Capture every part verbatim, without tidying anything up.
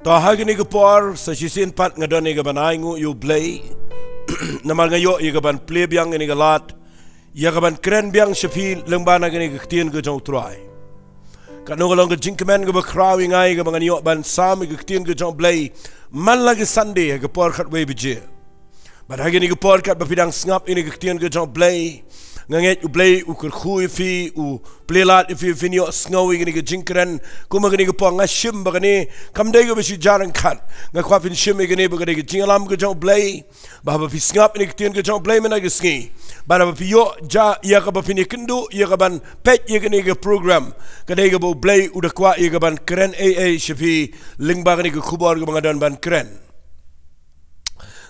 To ha kane ka por, sa shisien pat nga don ïa kaban ai nguh ïa U Blei. Namar nga ïoh ïa kaban plie biang ïa kane ka lad, ïa kaban kren biang sha phi lyngba na kane ka ktien ka jong U Trai. Katno ka long ka jingkmen kaba khraw ïa nga ïa kaba ngan ïoh ban sam ïa ka ktien ka jong U Blei man la ka Sunday ha ka por khatwei baje. Bad ha kane ka por katba phi dang sngap ïa kane ka ktien ka jong U Blei, nga ngeit U Blei u kyrkhu ïa phi, u plie lad ïa phi, phin ïoh sngew ïa kane ka jingkren. Kumba kane ka por nga shim ba kane kam dei kaba shi jar ryngkat. Nga kwah phin shim ïa kane ba ka dei ka jingïalam ka jong U Blei. Ba haba phi sngap ïa kane ka ktien ka jong U Blei mynta ka sngi, bad haba phi ïoh ja ïa kaba phin ïakynduh ïa kaban peit ïa kane ka program, ka dei kaba U Blei u da kwah ïa kaban kren ei ei sha phi lyngba kane ka khubor kaba nga don ban kren.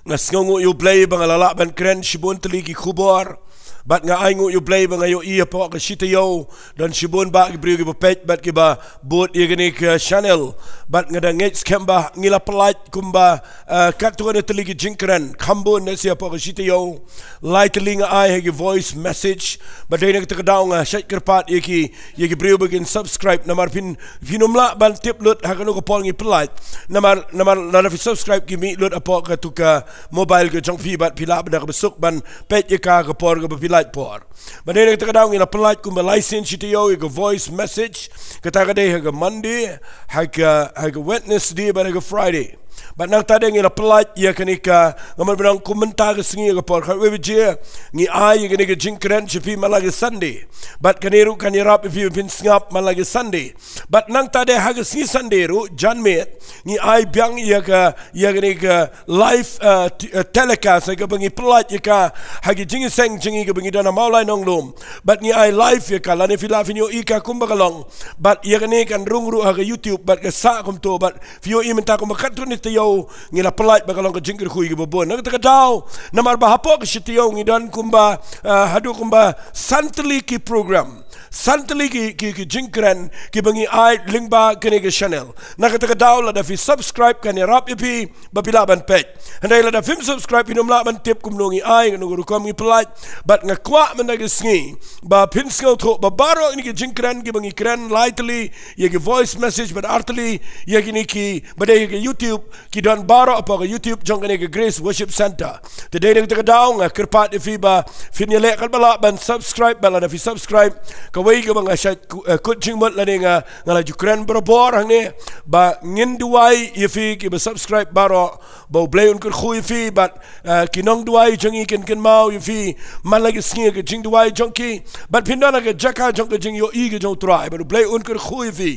Nga sngewnguh ïa U Blei ba nga la lah ban kren shibun tylli ki khubor. Bad nga ainguh ïa U Blei ba nga ïohi hapoh ka shi taïew don shibun bah ki briew kiba peit bad kiba bud ïa kane ka channel. Bad nga da ngeit skhem ba ngi la pyllait kumba, eh, katto katne tylli ki jingkren, kham bun ne shi hapoh ka shi taïew. Lai tylli nga ai ha ki voice message. Bad dei na kata ka daw nga shait kyrpad ïa ki, ïa ki briew ba kin subscribe namar phin, phin ym lah ban tip lut ha kano ka por ngi pyllait. Namar, namar lada phi subscribe ki mih lut hapoh katu ka mobile ka jong phi bad phi lah ba da kaba suk ban peit ïa ka ha ka por kaba phi lait por. Bad dei na kata ka daw ngi la pyllait kumba lai sien shi taïew ïa ka voice message. Kata ka dei ha ka Monday, ha ka, ha ka Wednesday bad ha ka Friday. Bad nangta de ngi la pyllait ïa kane ka, nga mut ba nang kum mynta ka sngi ha ka por khatwei baje ngi ai ïa kane ka jingkren sha phi man la ka Sunday. Bad kane ruh kan ïarap ïa phi ba phin sngap man la ka Sunday. Bad nangta de ha ka sngi Sunday ruh janmiet ngi ai biang ïa ka, ïa kane ka live, eh, t-, eh, telecast ïa kaba ngi pyllait ïa ka ha ki jingïaseng jong ngi kaba ngi don ha Mawlai Nonglum. Bad ngi ai live ïa ka lane phi lah phin ïohi ka kumba ka long. Bad ïa kane kan rung ruh ha ka YouTube bad ka sah kumto bad phi ïohi mynta kumba katto katne taïew ngi la pyllait ba ka long ka jingkyrkhu ïa kiba bun. Na kata ka daw namar ba hapoh ka shi taïew ngi don kumba, eh, haduh kumba san tylli ki program, san tylli ki, ki, ki jingkren kiba ngi ai lyngba kane ka channel. Na kata ka daw lada phi subscribe kan ïarap ïa phi ba phi lah ban peit. Hynrei lada phim subscribe phin ym lah ban tip kumno ngi ai, kano ka rukom ngi pyllait. Bad nga kwah mynta ka sngi ba phin sngewthuh ba baroh kine ki jingkren kiba ngi kren, lai tylli ïa ki voice message bad ar tylli ïa kine kiba dei ha ka YouTube, ki don baroh hapoh ka YouTube jong kane ka Grace Worship Centre. Te dei na kata ka daw nga kyrpad ïa phi ba phin ïaleh katba lah ban subscribe, ba lada phi subscribe kawei kaba nga shait ku-, eh, kut jingmut lane nga, nga la ju kren barabor hangne, ba ngin duwai ïa phi kiba subscribe baroh ba U Blei un kyrkhu ïa phi bad, eh, ki nongduwai jong ngi kin kynmaw ïa phi man la ka sngi ha ka jingduwai jong ki. Bad phin don ha ka jaka jong ka jingïohi ka jong U Trai bad U Blei un kyrkhu ïa phi,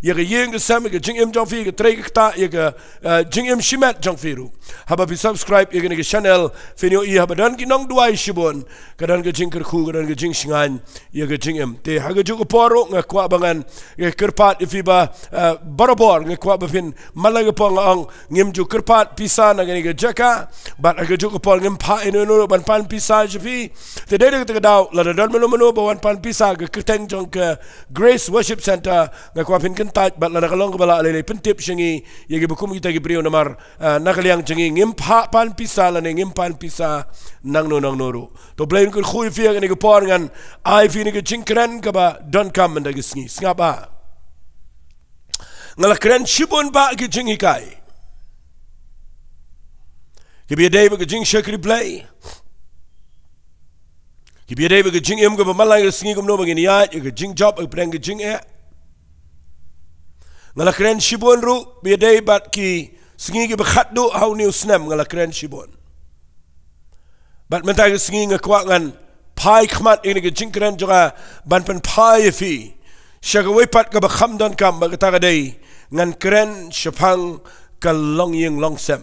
ïa ka ïing ka sem, ïa ka jingim jong phi, ïa ka trei ka ktah, ïa ka, eh, jingim shimet jong phi ruh. Haba phi subscribe ïa kane ka channel phin ïohi haba don ki nongduwai shibun ka don ka jingkyrkhu, ka don ka jingshngaiñ ïa ka jingim. Te ha kajuh ka por ruh nga kwah ba ngan, eh, kyrpad ïa phi ba, eh, barabor nga kwah ba phin, man la ka por nga ong ngim ju kyrpad pisa na kane ka jaka. Bad ha kajuh ka por ngim phah ïa uno uno ban pan pisa sha phi. Te dei na kata ka daw lada don mano mano ba wan pan pisa ha ka kyrteng jong ka Grace Worship Centre, nga kwah phin kyntait bad lada ka long kaba lah lei lei pyntip sha ngi ïa kiba kum kita ki briew namar, ah, na ka liang jong ngi ngim phah pan pisa lane ngim pan pisa nangno nangno ruh. To Blei un kyrkhu ïa phi ha kane ka por, ngan ai phi kane ka jingkren kaba donkam mynta ka sngi. Sngap ah. Nga la kren shibun bah ki jinghikai kiba ïadei bad ka jingshakri Blei, kiba ïadei bad ka jingim kaba man la ka sngi, kumno ba ngin ïaid ïa ka jingjop hapdeng ka jingeh. Nga la kren shibun ruh ba ïadei bad ki sngi kiba khatduh ha une u snem, nga la kren shibun. Bad mynta ka sngi nga kwah ngan phai khmat ïa kane ka jingkren jong nga ban pynphai ïa phi sha kawei pat kaba kham donkam, bad kata ka dei ngan kren shaphang ka longïing longsem.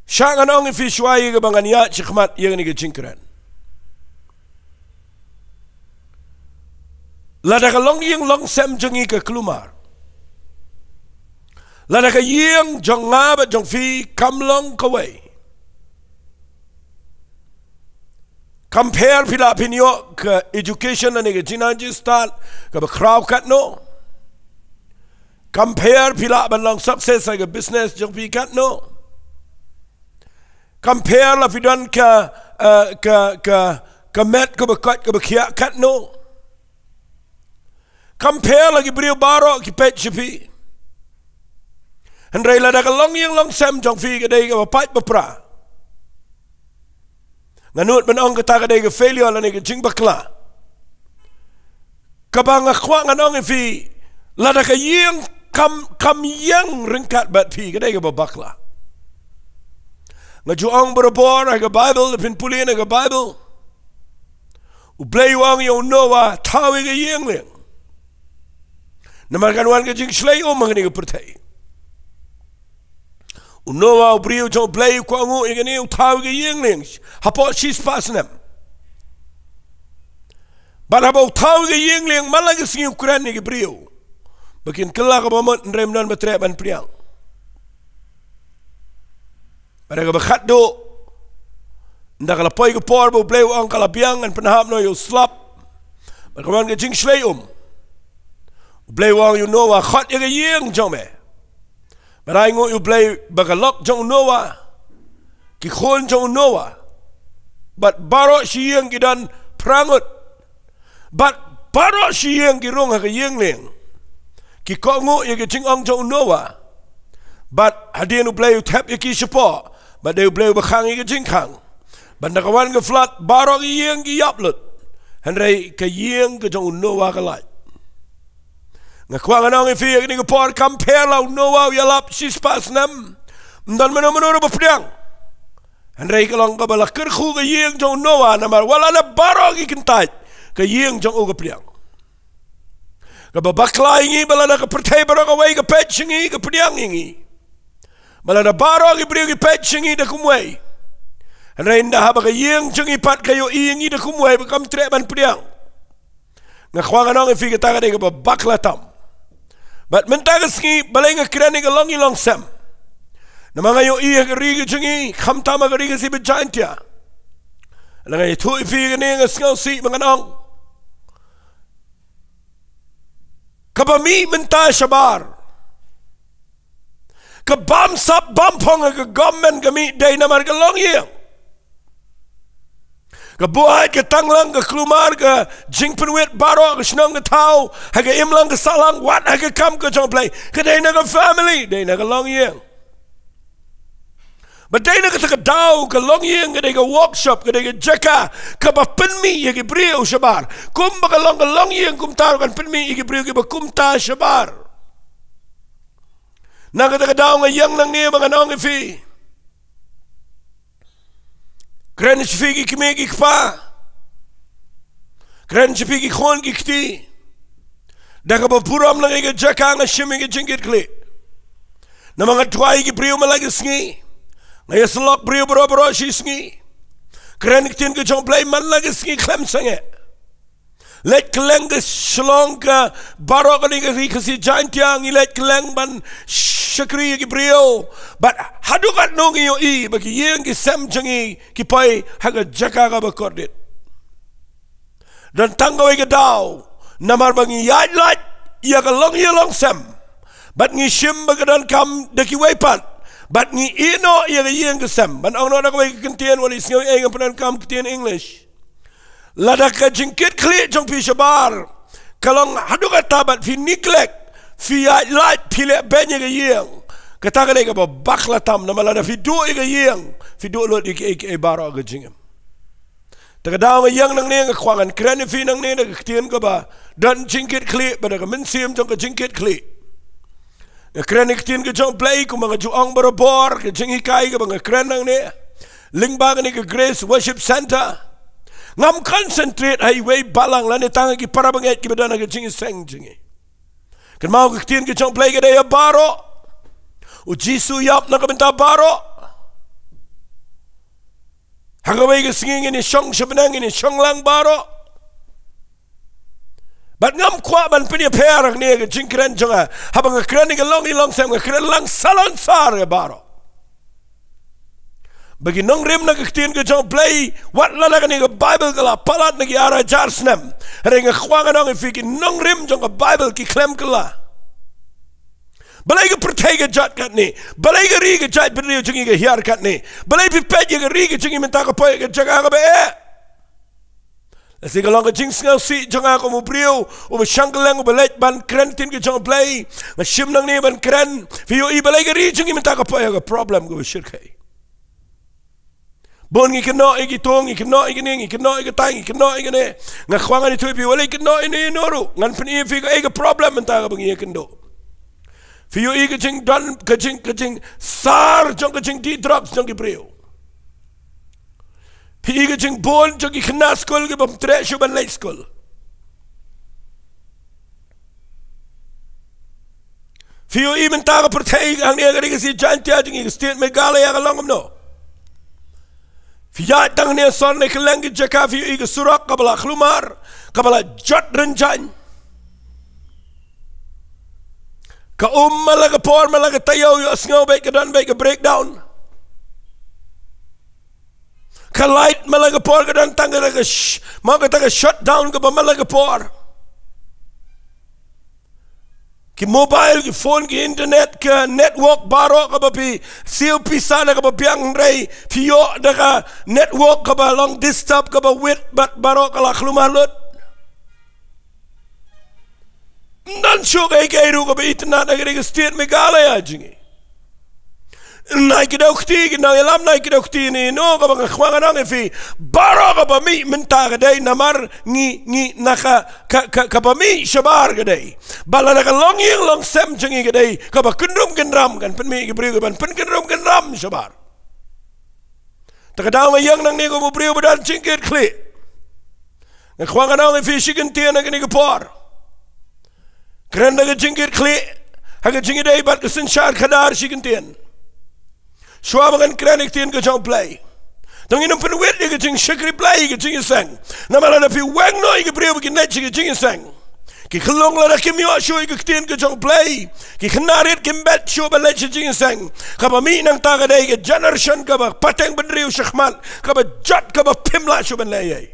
Shah ngan ong ïa phi shuwa ïa kaba ngan ïaid shakhmat ïa kane ka jingkren. Lada ka longïing longsem jong ngi ka kulmar, lada ka ïing jong nga bad jong phi kam long kawei, kam pher phi lah phin ïoh ka education lane ka jingnang jingstad kaba khraw katno. Kam pher phi lah ban long success ha ka business jong phi katno. Kam pher la phi don ka, eh, ka, ka, ka met kaba koit kaba khiah katno. Kam pher la ki briew baroh ki peit sha phi. Hynrei lada ka longïing longsem jong phi ka dei kaba pait ba pra, ngan nud ban ong kata ka dei ka failure lane ka jingbakla. Kaba nga kwah ngan ong ïa phi, lada ka ïing kam, kam ïeng ryngkat bad phi, ka dei kaba bakla. Nga ju ong barabor ha ka Baibl, phin pule na ka Baibl, U Blei u ong ïa u Noah, thaw ïa ka ïing lieng. Namar kan wan ka jingshlei um ha kane ka pyrthei. U Noah u briew jong U Blei u kohnguh ïa kane, u thaw ïa ka ïing lieng. Hapoh shispah snem. Bad haba u thaw ïa ka ïing lieng, man la ka sngi u kren ïa ki briew ba kin kylla kaba mut, hynrei ym don ba treh ban pdiang. Bad ha kaba khatduh, ynda ka la poi ka por ba U Blei u ong ka la biang, ngan pynhap noh ïa u slap. Bad ka wan ka jingshlei um. U Blei u ong ïa u Noah, khot ïa ka ïing jong me. Bad ai nguh ïa U Blei ba ka lok jong u Noah, ki khun jong u Noah, bad baroh shi ïing ki don phra ngut. Bad baroh shi ïing ki rung ha ka ïing lieng. Ki kohnguh ïa ka jingong jong u Noah. Bad hadien U Blei u thep ïa ki shapoh, bad dei U Blei uba khang ïa ka jingkhang. Bad ynda ka wan ka flood, baroh ki ïing ki ïap lut. Hynrei ka ïing ka jong u Noah ka lait. Nga kwah ngan ong ïa phi ha kane ka por, kam pher la u Noah u ïalap shispah snem, ym don mano mano ruh ba pdiang. Hynrei ka long kaba la kyrkhu ka ïing jong u Noah, namar wat lada baroh ki kyntait, ka ïing jong u ka pdiang. Kaba bakla ïa ngi ba lada ka pyrthei baroh kawei ka peit sha ngi, ka pdiang ïa ngi. Ba lada baroh ki briew ki peit sha ngi da kumwei, hynrei ynda haba ka ïing jong ngi pat ka ïohi ïa ngi da kumwei, ba kam treh ban pdiang. Nga kwah ngan ong ïa phi, kata ka dei kaba bakla tam. Bad mynta ka sngi, balei nga kren ïa ka longïing longsem? Namar nga ïohi ha ka ri ka jong ngi, khamtam ha ka ri Khasi ba Jaintia, la nga ïathuh ïa phi kane, nga sngewsih ba ngan ong. Kaba mih mynta shabar, ka bamsap bamphong ha ka government ka mih dei namar ka longïing. Ka buaid, ka tanglang, ka kulmar, ka jingpynwit baroh, ka shnong ka thaw, ha ka imlang ka sahlang, wat ha ka kam ka jong U Blei, ka dei na ka family, dei na ka longïing. Bad dei na kata ka daw, ka longïing ka dei ka workshop, ka dei ka jaka kaba pynmih ïa ki briew shabar. Kumba ka long ka longïing kumta ruh kan pynmih ïa ki briew kiba kumta shabar. Na kata ka daw nga ïeng nangne ba ngan ong ïa phi. Kren sha phi ki kmie ki kpa. Kren sha phi ki khun ki kti. Da kaba burom lang ïa ka jaka, nga shim ïa ka jingkitkhlieh. Namar nga duwai ïa ki briew man la ka sngi. Nga ïasyllok briew baroh baroh shi sngi. Kren ktien ka jong U Blei man la ka sngi khlem sangeh. Leit kylleng ka shlong ka baroh kane ka ri Khasi Jaintia, ngi leit kylleng ban shakri ïa ki briew. Bad haduh katno ngi ïohi ba ki ïing ki sem jong ngi ki poi ha ka jaka kaba kordit. Don tang kawei ka daw, namar ba ngi ïaid lait ïa ka longïing longsem. Bad ngi shim ba ka donkam da kiwei pat. Bad ngi ïehnoh ïa ka ïing ka sem. Ban ong noh da kawei ka kyntien, wat la sngew ei, nga pyndonkam ktien English. Lada ka jingkitkhlieh jong phi shabar ka long haduh katta bad phi neglect, phi ïaid lait, phi leh beiñ ïa ka ïing, kata ka dei kaba bakla tam, namar lada phi duh ïa ka ïing, phi duh lut ïa kiei kiei baroh ka jingim. Te ka daw nga ïeng nangne, nga kwah ngan kren ïa phi nangne da ka ktien kaba don jingkitkhlieh bad da ka mynsiem jong ka jingkitkhlieh. Nga kren ïa ka ktien ka jong U Blei kumba nga ju ong barabor, ka jinghikai kaba nga kren nangne lyngba kane ka Grace Worship Centre. Ngam concentrate ha iwei balang lane tang ha ki para bangeit kiba don ha ka jingïaseng jong ngi. Kynmaw, ka ktien ka jong U Blei ka dei ïa baroh. U Jisu u ïap na ka bynta baroh. Ha kawei ka sngi ngin ïashong sha bneng, ngin ïashong lang baroh. Bad ngam kwah ban pynïapher hangne ha ka jingkren jong nga. Haba nga kren ïa ka longïing longsem, nga kren lang salonsar ïa baroh. Ba ki nongrim na ka ktien ka jong U Blei, wat la na kane ka Baibl ka la palat na ki ar hajar snem, hynrei nga kwah ngan ong ïa phi, ki nongrim jong ka Baibl ki khlem kylla. Balei ka pyrthei ka jot katne? Balei ka ri ka jaitbynriew jong ngi ka hiar katne? Balei phi peit ïa ka ri ka jong ngi mynta ka poi ha ka jaka kaba eh? Lehse ka long ka jingsngewsih jong nga kum u briew uba shang kylleng, uba leit ban kren ktien ka jong U Blei. Nga shim nangne ban kren. Phi ïohi balei ka ri jong ngi mynta ka poi ha ka problem kaba shyrkhei. Bun ngi kynnoh ïa kito, ngi kynnoh ïa kine, ngi kynnoh ïa katai, ngi kynnoh ïa kine. Nga kwah ngan ïathuh ïa phi, wat leit kynnoh ïa ine ïa ino ruh. Ngan pyni ïa phi kaei ka problem mynta kaba ngi ïakynduh. Phi ïohi ka jingdon, ka jing, ka jingsar jong ka jingdih drugs jong ki briew. Phi ïohi ka jingbun jong ki khynnah skul kibym treh shuh ban leit skul. Phi ïohi mynta ka pyrthei hangne, ka ri Khasi Jaiñtia jong ngi, ka state Meghalaya ka long kumno. Phi ïaid tang hangne sor ne kylleng ki jaka, phi ïohi ka surok kaba la khlumar, kaba la jot rynjaiñ. Ka um man la ka por, man la ka taïew, ïohsngew beit ka don beit ka breakdown. Ka light man la ka por ka don tang kata ka sh-, mo kata ka shutdown kaba man la ka por. Ki mobile, ki phone, ki internet, ka network baroh kaba phi siew pisa na kaba biang, hynrei phi ïoh da ka network kaba long disturb, kaba wit, bad baroh ka la khlumar lut. Ym don shuh kaei kaei ruh kaba itynnad ha ka ri ka state Meghalaya jong ngi. Nai ki dau kti, ki nongïalam nai ki dau kti, ine ino kaba nga kwah ngan ong ïa phi, baroh kaba mih mynta ka dei namar ngi, ngi na ka, ka, ka, kaba mih shabar ka dei ba lada ka longïing longsem jong ngi ka dei kaba kynrum kynram, kan pynmih ki briew kiban pynkynrum kynram shabar. Te ka daw nga ïeng nangne kum u briew ba don jingkitkhlieh. Nga kwah ngan ong ïa phi shi kyntien ha kane ka por. Kren da ka jingkitkhlieh ha ka jingïadei bad ka synshar khadar shi kyntien. Shuwa ba ngan kren ïa ka ktien ka jong U Blei, to ngin ym pynwit ïa ka jingshakri Blei, ka jingïaseng. Namar lada phi weng noh ïa ki briew ba kin leit sha ka jingïaseng, ki khyllung lada kim ïoh shuh ïa ka ktien ka jong U Blei, ki khynnah rit kim bet shuh ban leit sha jingïaseng. Kaba mih nangta ka dei ka generation kaba pateng bynriew shakhmat, kaba jot, kaba phim lah shuh ban leh ei ei.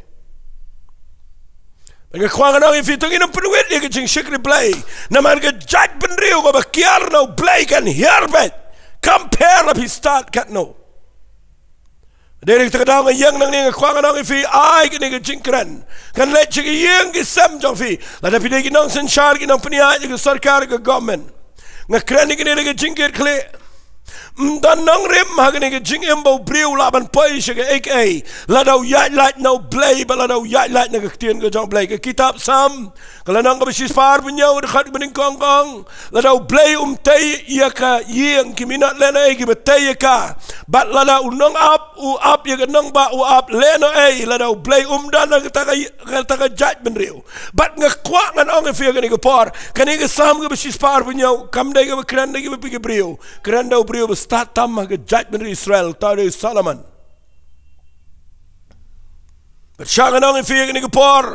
Bad nga kwah ngan ong ïa phi, to ngin ym pynwit ïa ka jingshakri Blei. Namar ka jaitbynriew kaba kiar na U Blei kan hiar beit. Kam pher la phi stad katno. Dei ri, te ka daw nga ïeng nangne, nga kwah ngan ong ïa phi, ai kane ka jingkren kan leit sha ki ïing ki sem jong phi. Lada phi dei ki nongsynshar, ki nongpynïaid ïa ka sorkar, ka government, nga kren ïa kane da ka jingkitkhlieh. Ym don nongrim ha kane ka jingim ba u briew u lah ban poi sha kaei kaei lada u ïaid lait na U Blei, bad lada u ïaid lait na ka ktien ka jong U Blei. Ka kitab Salm, ka lynnong kaba shispah arphew hynñiew, ka dkhot kaba nyngkong ka ong, lada U Blei um tei ïa ka ïing, ki minot lehnohei kiba tei ïa ka. Bad lada u nongap u ap ïa ka nongbah, u ap lehnohei, lada U Blei um don ha kata ka, kata ka jaitbynriew. Bad nga kwah ngan ong ïa phi ha kane ka por, kane ka Salm kaba shispah arphew hynñiew kam dei kaba kren da kiba phi ki briew. Kren da u briew ba stad tam ha ka jaitbynriew Israel, uta u dei u Solomon. Bad shah ngan ong ïa phi ha kane ka por,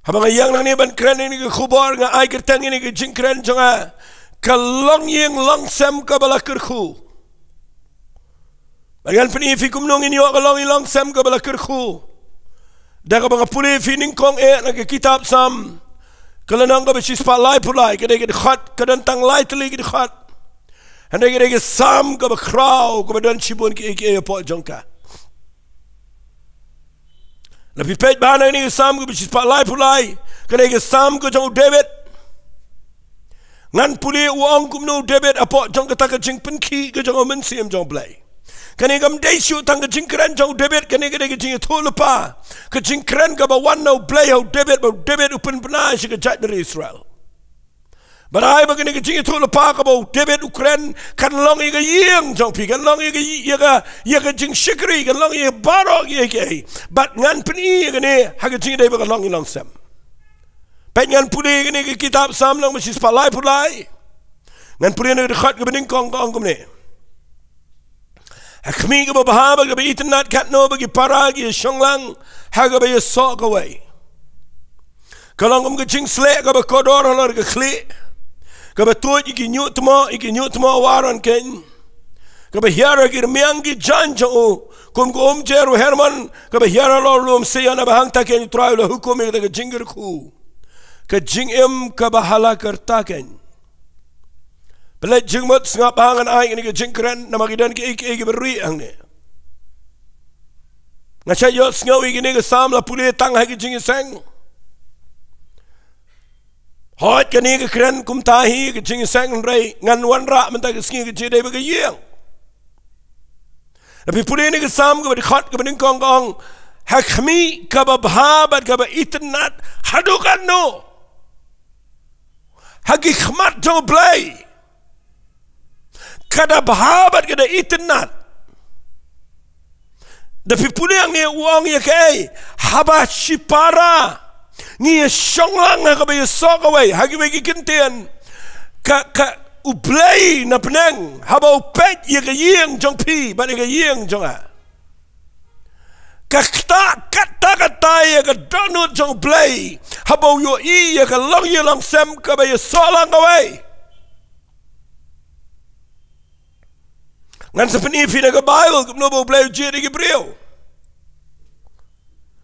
haba nga ïeng nangne ban kren ïa kane ka khubor, nga ai kyrteng ïa kane ka jingkren jong nga, ka longïing longsem kaba la kyrkhu. Bad ngan pyni ïa phi kumno ngin ïoh ka longïing longsem kaba la kyrkhu da kaba nga pule ïa phi nyngkong eh na ka kitab Salm, ka lynnong kaba shispah laiphew lai, ka dei ka dkhot, ka don tang lai tylli ki dkhot. Hynrei ka dei ka Salm kaba khraw, kaba don shibun kiei kiei hapoh jong ka. Lada phi peit bha na kane ka Salm kaba shispah laiphew lai, ka dei ka Salm ka jong u David. Ngan pule u ong kumno u David hapoh jong kata ka jingpynkhih ka jong u Mynsiem jong U Blei. Kane kam dei shuh tang ka jingkren jong u David, kane ka dei ka jingïathuhlypa, ka jingkren kaba wan na U Blei ha u David, ba u David u pynbna sha ka jaitbynriew Israel. Bad ai ba kane ka jingïathuhlypa kaba u David u kren kan long ïa ka ïing jong phi, kan long ïa ka, ïa ka, ïa ka jingshakri, kan long ïa baroh kiei kiei. Bad ngan pyni ïa kane ha ka jingïadei bad ka longïing longsem. Peit, ngan pule ïa kane ka kitab Salm lynnong ba shispah laiphew lai. Ngan pule na ka dkhot kaba nyngkong, ka ong kumne: Ha khmih kaba bha bad kaba itynnad katno ba ki para ki ïashong lang ha kaba ïasoh kawei. Ka long kum ka jingsleh kaba kordor halor ka khlieh, kaba tuid ïa ki ñiuhtmoh, ïa ki ñiuhtmoh Aron keiñ. Kaba hiar ha ki rmiang ki jaiñ jong u, kum ka umjer u Hermon kaba hiar halor u lum Seion, haba hangta keiñ U Trai u la hukum ïa kata ka jingkyrkhu, ka jingim kaba ha la karta keiñ. Peit, jingmut, sngap bha, ngan ai kane ka jingkren namar ki don kiei kiei kiba rieh hangne. Nga shait ïohsngew ïa kane ka Salm, la pule tang ha ka jingïaseng. Hooid, kane ka kren kumta hi ka jingïaseng, hynrei ngan wanrah mynta ka sngi ka jingïadei bad ka ïing. Lada phi pule ïa kane ka Salm kaba dkhot kaba nyngkong ka ong, ha khmih kaba bha bad kaba itynnad haduh katno ha ki khmat jong U Blei ka da bha bad ka da itynnad. Lada phi pule hangne u ong ïa kaei, haba shipara ngi ïashong lang ha kaba ïasoh kawei, ha kiwei ki kyntien, ka, ka U Blei na bneng haba u peit ïa ka ïing jong phi bad ïa ka ïing jong nga, ka ktah katta katta ïa ka dohnud jong U Blei haba u ïohi ïa ka longïing longsem kaba ïasoh lang kawei. Ngan sa pyni ïa phi na ka Baibl kumno ba U Blei u jied ïa ki briew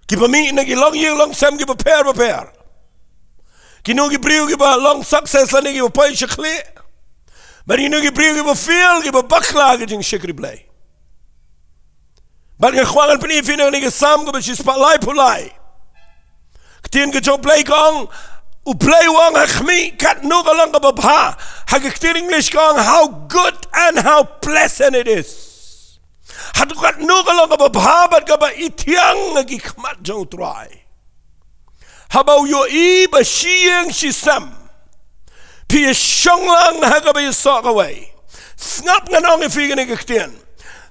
kiba mih na ki longïing longsem kiba pher bapher. Kino ki briew kiba long success lane kiba poi sha khlieh, bad kino ki briew kiba fail, kiba bakla ha ka jingshakri Blei. Bad nga kwah ngan pyni ïa phi na kane ka Salm kaba shispah laiphew lai. Ka ktien ka jong U Blei ka ong, U Blei u ong, ha khmih katno ka long kaba bha. Ha ka ktien English ka ong, how good and how pleasant it is. Haduh katno ka long kaba bha bad kaba ithiang ha ki khmat jong U Trai, haba u ïohi ba shi ïing shi sem phi ïashong lang ha kaba ïasoh kawei. Sngap, ngan ong ïa phi kane ka ktien.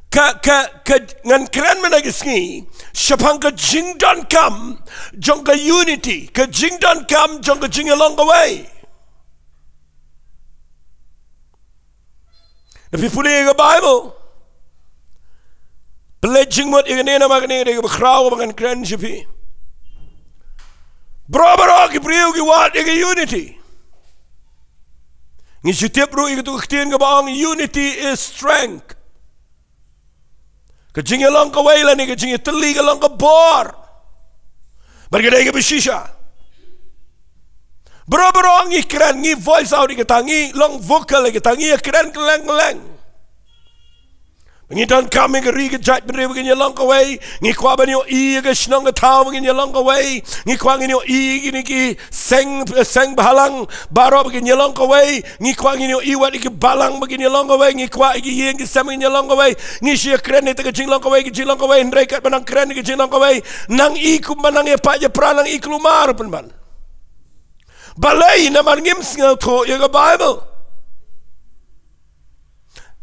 Ka, ka, ka, ngan kren mynta ka sngi shaphang ka jingdonkam jong ka unity, ka jingdonkam jong ka jingïalong kawei. Lada phi pule ïa ka Baibl, pynleit jingmut ïa kane, namar kane ka dei kaba khraw kaba ngan kren sha phi. Baroh baroh ki briew ki wad ïa ka unity. Ngi shu tip ruh ïa katu ka ktien kaba ong, unity is strength. Ka jingïalong kawei lane ka jingïatylli ka long ka bor. Bad ka dei kaba shisha. Baroh baroh ngi kren, ngi voice out ïa kata, ngi long vocal ïa kata, ngi ïakren kylleng kylleng. Ngi donkam ïa ka ri ka jaitbynriew ba kin ïalong kawei. Ngi kwah ban ïohi ïa ka shnong ka thaw ba kin ïalong kawei. Ngi kwah ngin ïohi ïa kine ki seng, seng bhalang baroh ba kin ïalong kawei. Ngi kwah ngin ïohi wat ïa ki balang ba kin ïalong kawei. Ngi kwah ïa ki ïing ki sem ba kin ïalong kawei. Ngi shu ïakren ïa ka jinglong kawei, ka jinglong kawei, hynrei katba nang kren ïa ka jinglong kawei, nang i kumba nang ïapait ïapra, nang i kulmar pynban. Balei? Namar ngim sngewthuh ïa ka Baibl.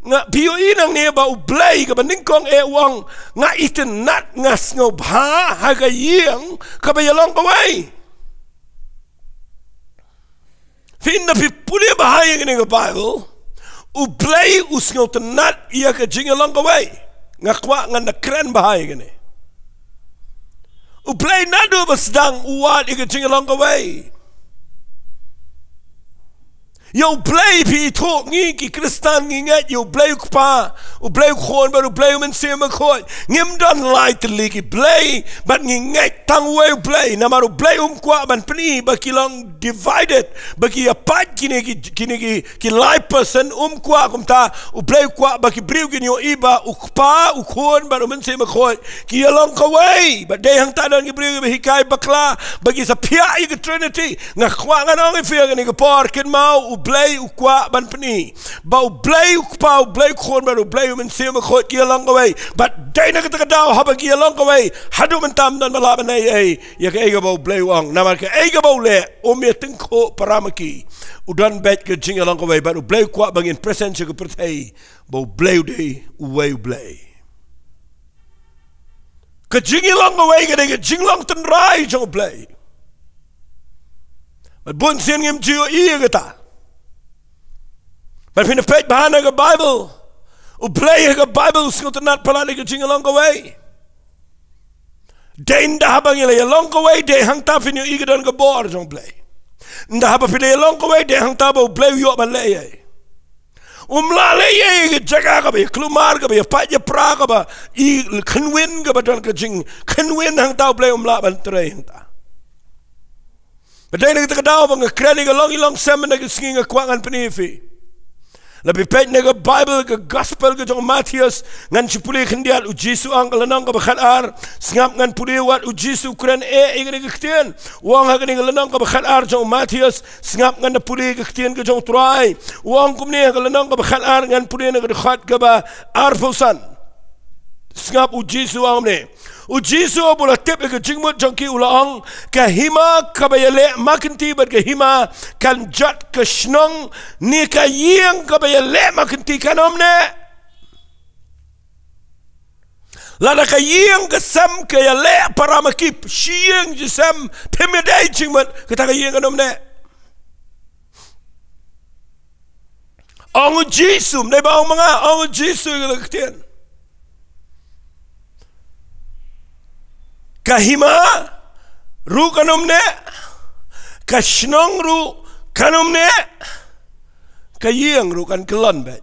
Nga, phi ïohi nangne ba U Blei kaba nyngkong eh u ong, nga itynnad, nga sngewbha ha ka ïing kaba ïalong kawei. Phi, lada phi pule bha ïa kane ka Baibl, U Blei u sngewtynnad ïa ka jingïalong kawei. Nga kwah ngan da kren bha ïa kane. U Blei naduh ba sdang u wad ïa ka jingïalong kawei. Ïa U Blei, phi ithuh, ngi ki Khristan ngi ngeit ïa U Blei U Kpa, U Blei U Khun bad U Blei U Mynsiem Bakhuid. Ngim don lai tylli ki Blei, bad ngi ngeit tang uwei U Blei. Namar U Blei um kwah ban pyni ba ki long divided, ba ki ïapait kine ki, kine ki, ki lai person, um kwah kumta. U Blei u kwah ba ki briew kin ïohi ba U Kpa, U Khun bad U Mynsiem Bakhuid ki ïalong kawei. Bad dei hangta don ki briew kiba hikai bakla ba ki sa phiah ïa ka Trinity. Nga kwah ngan ong ïa phi ha kane ka por, kynmaw, U Blei u kwah ban pyni ba U Blei U Kpa, U Blei U Khun bad U Blei U Mynsiem Bakhuid ki ïalong kawei. Bad dei na kata ka daw, haba ki ïalong kawei, haduh mynta ym don ba lah ban ai ei ïa kaei kaba U Blei u ong. Namar kaei kaba u leh, um ïatyngkhuh para ma ki. U don beit ka jingïalong kawei, bad U Blei u kwah ba ngin present sha ka pyrthei ba U Blei u dei uwei U Blei. Ka jingïalong kawei ka dei ka jinglong tynrai jong U Blei. Bad bun sien ngim ju ïohi ïa kata. Bad phin peit bha na ka Baibl, U Blei ha ka Baibl u sngewtynnad palat ïa ka jingïalong kawei. Dei ynda haba ngi la ïalong kawei, dei hangta phin ïohi ka don ka bor jong U Blei. Ynda haba phi la ïalong kawei, dei hangta ba U Blei u ïoh ban leh ei ei. Um lah leh ei ei ha ka jaka kaba ïa kulmar, kaba ïa pait ïa pra, kaba i khynwin, kaba don ka jingkhynwin, hangta U Blei um lah ban trei hangta. Bad dei na kata ka daw ba nga kren ïa ka longïing longsem na ka sngi, nga kwah ngan pyni ïa phi. La phi peit na ka Bible, ka Gospel ka jong u Mathaios, ngan shu pule khyndiat. U Jisu ong, ka lynnong kaba khatar, sngap, ngan pule wat. U Jisu kren eh ïa kane ka ktien. U ong ha kane ka lynnong kaba khatar jong u Mathaios, sngap, ngan da pule ka ktien ka jong u Trai. U ong kumne ha ka lynnong kaba khatar, ngan pule na ka dkhot kaba arphew san. Sngap, u Jisu u ong kumne. U Jisu haba u la tip ïa ka jingmut jong ki u la ong, ka hima kaba ïaleh ma kynti bad ka hima kan jot ka shnong, ne ka ïing kaba ïaleh ma kynti kan ym neh. Lada ka ïing ka sem ka ïaleh para ma ki, shi ïing shi sem, phim ïadei jingmut, kata ka ïing kan ym neh. Ong u Jisu, ym dei ba ong ma nga, ong u Jisu ïa ka ktien. Ka hima ruh kan ym neh, ka shnong ruh kan ym neh, ka ïing ruh kan kyllon beit.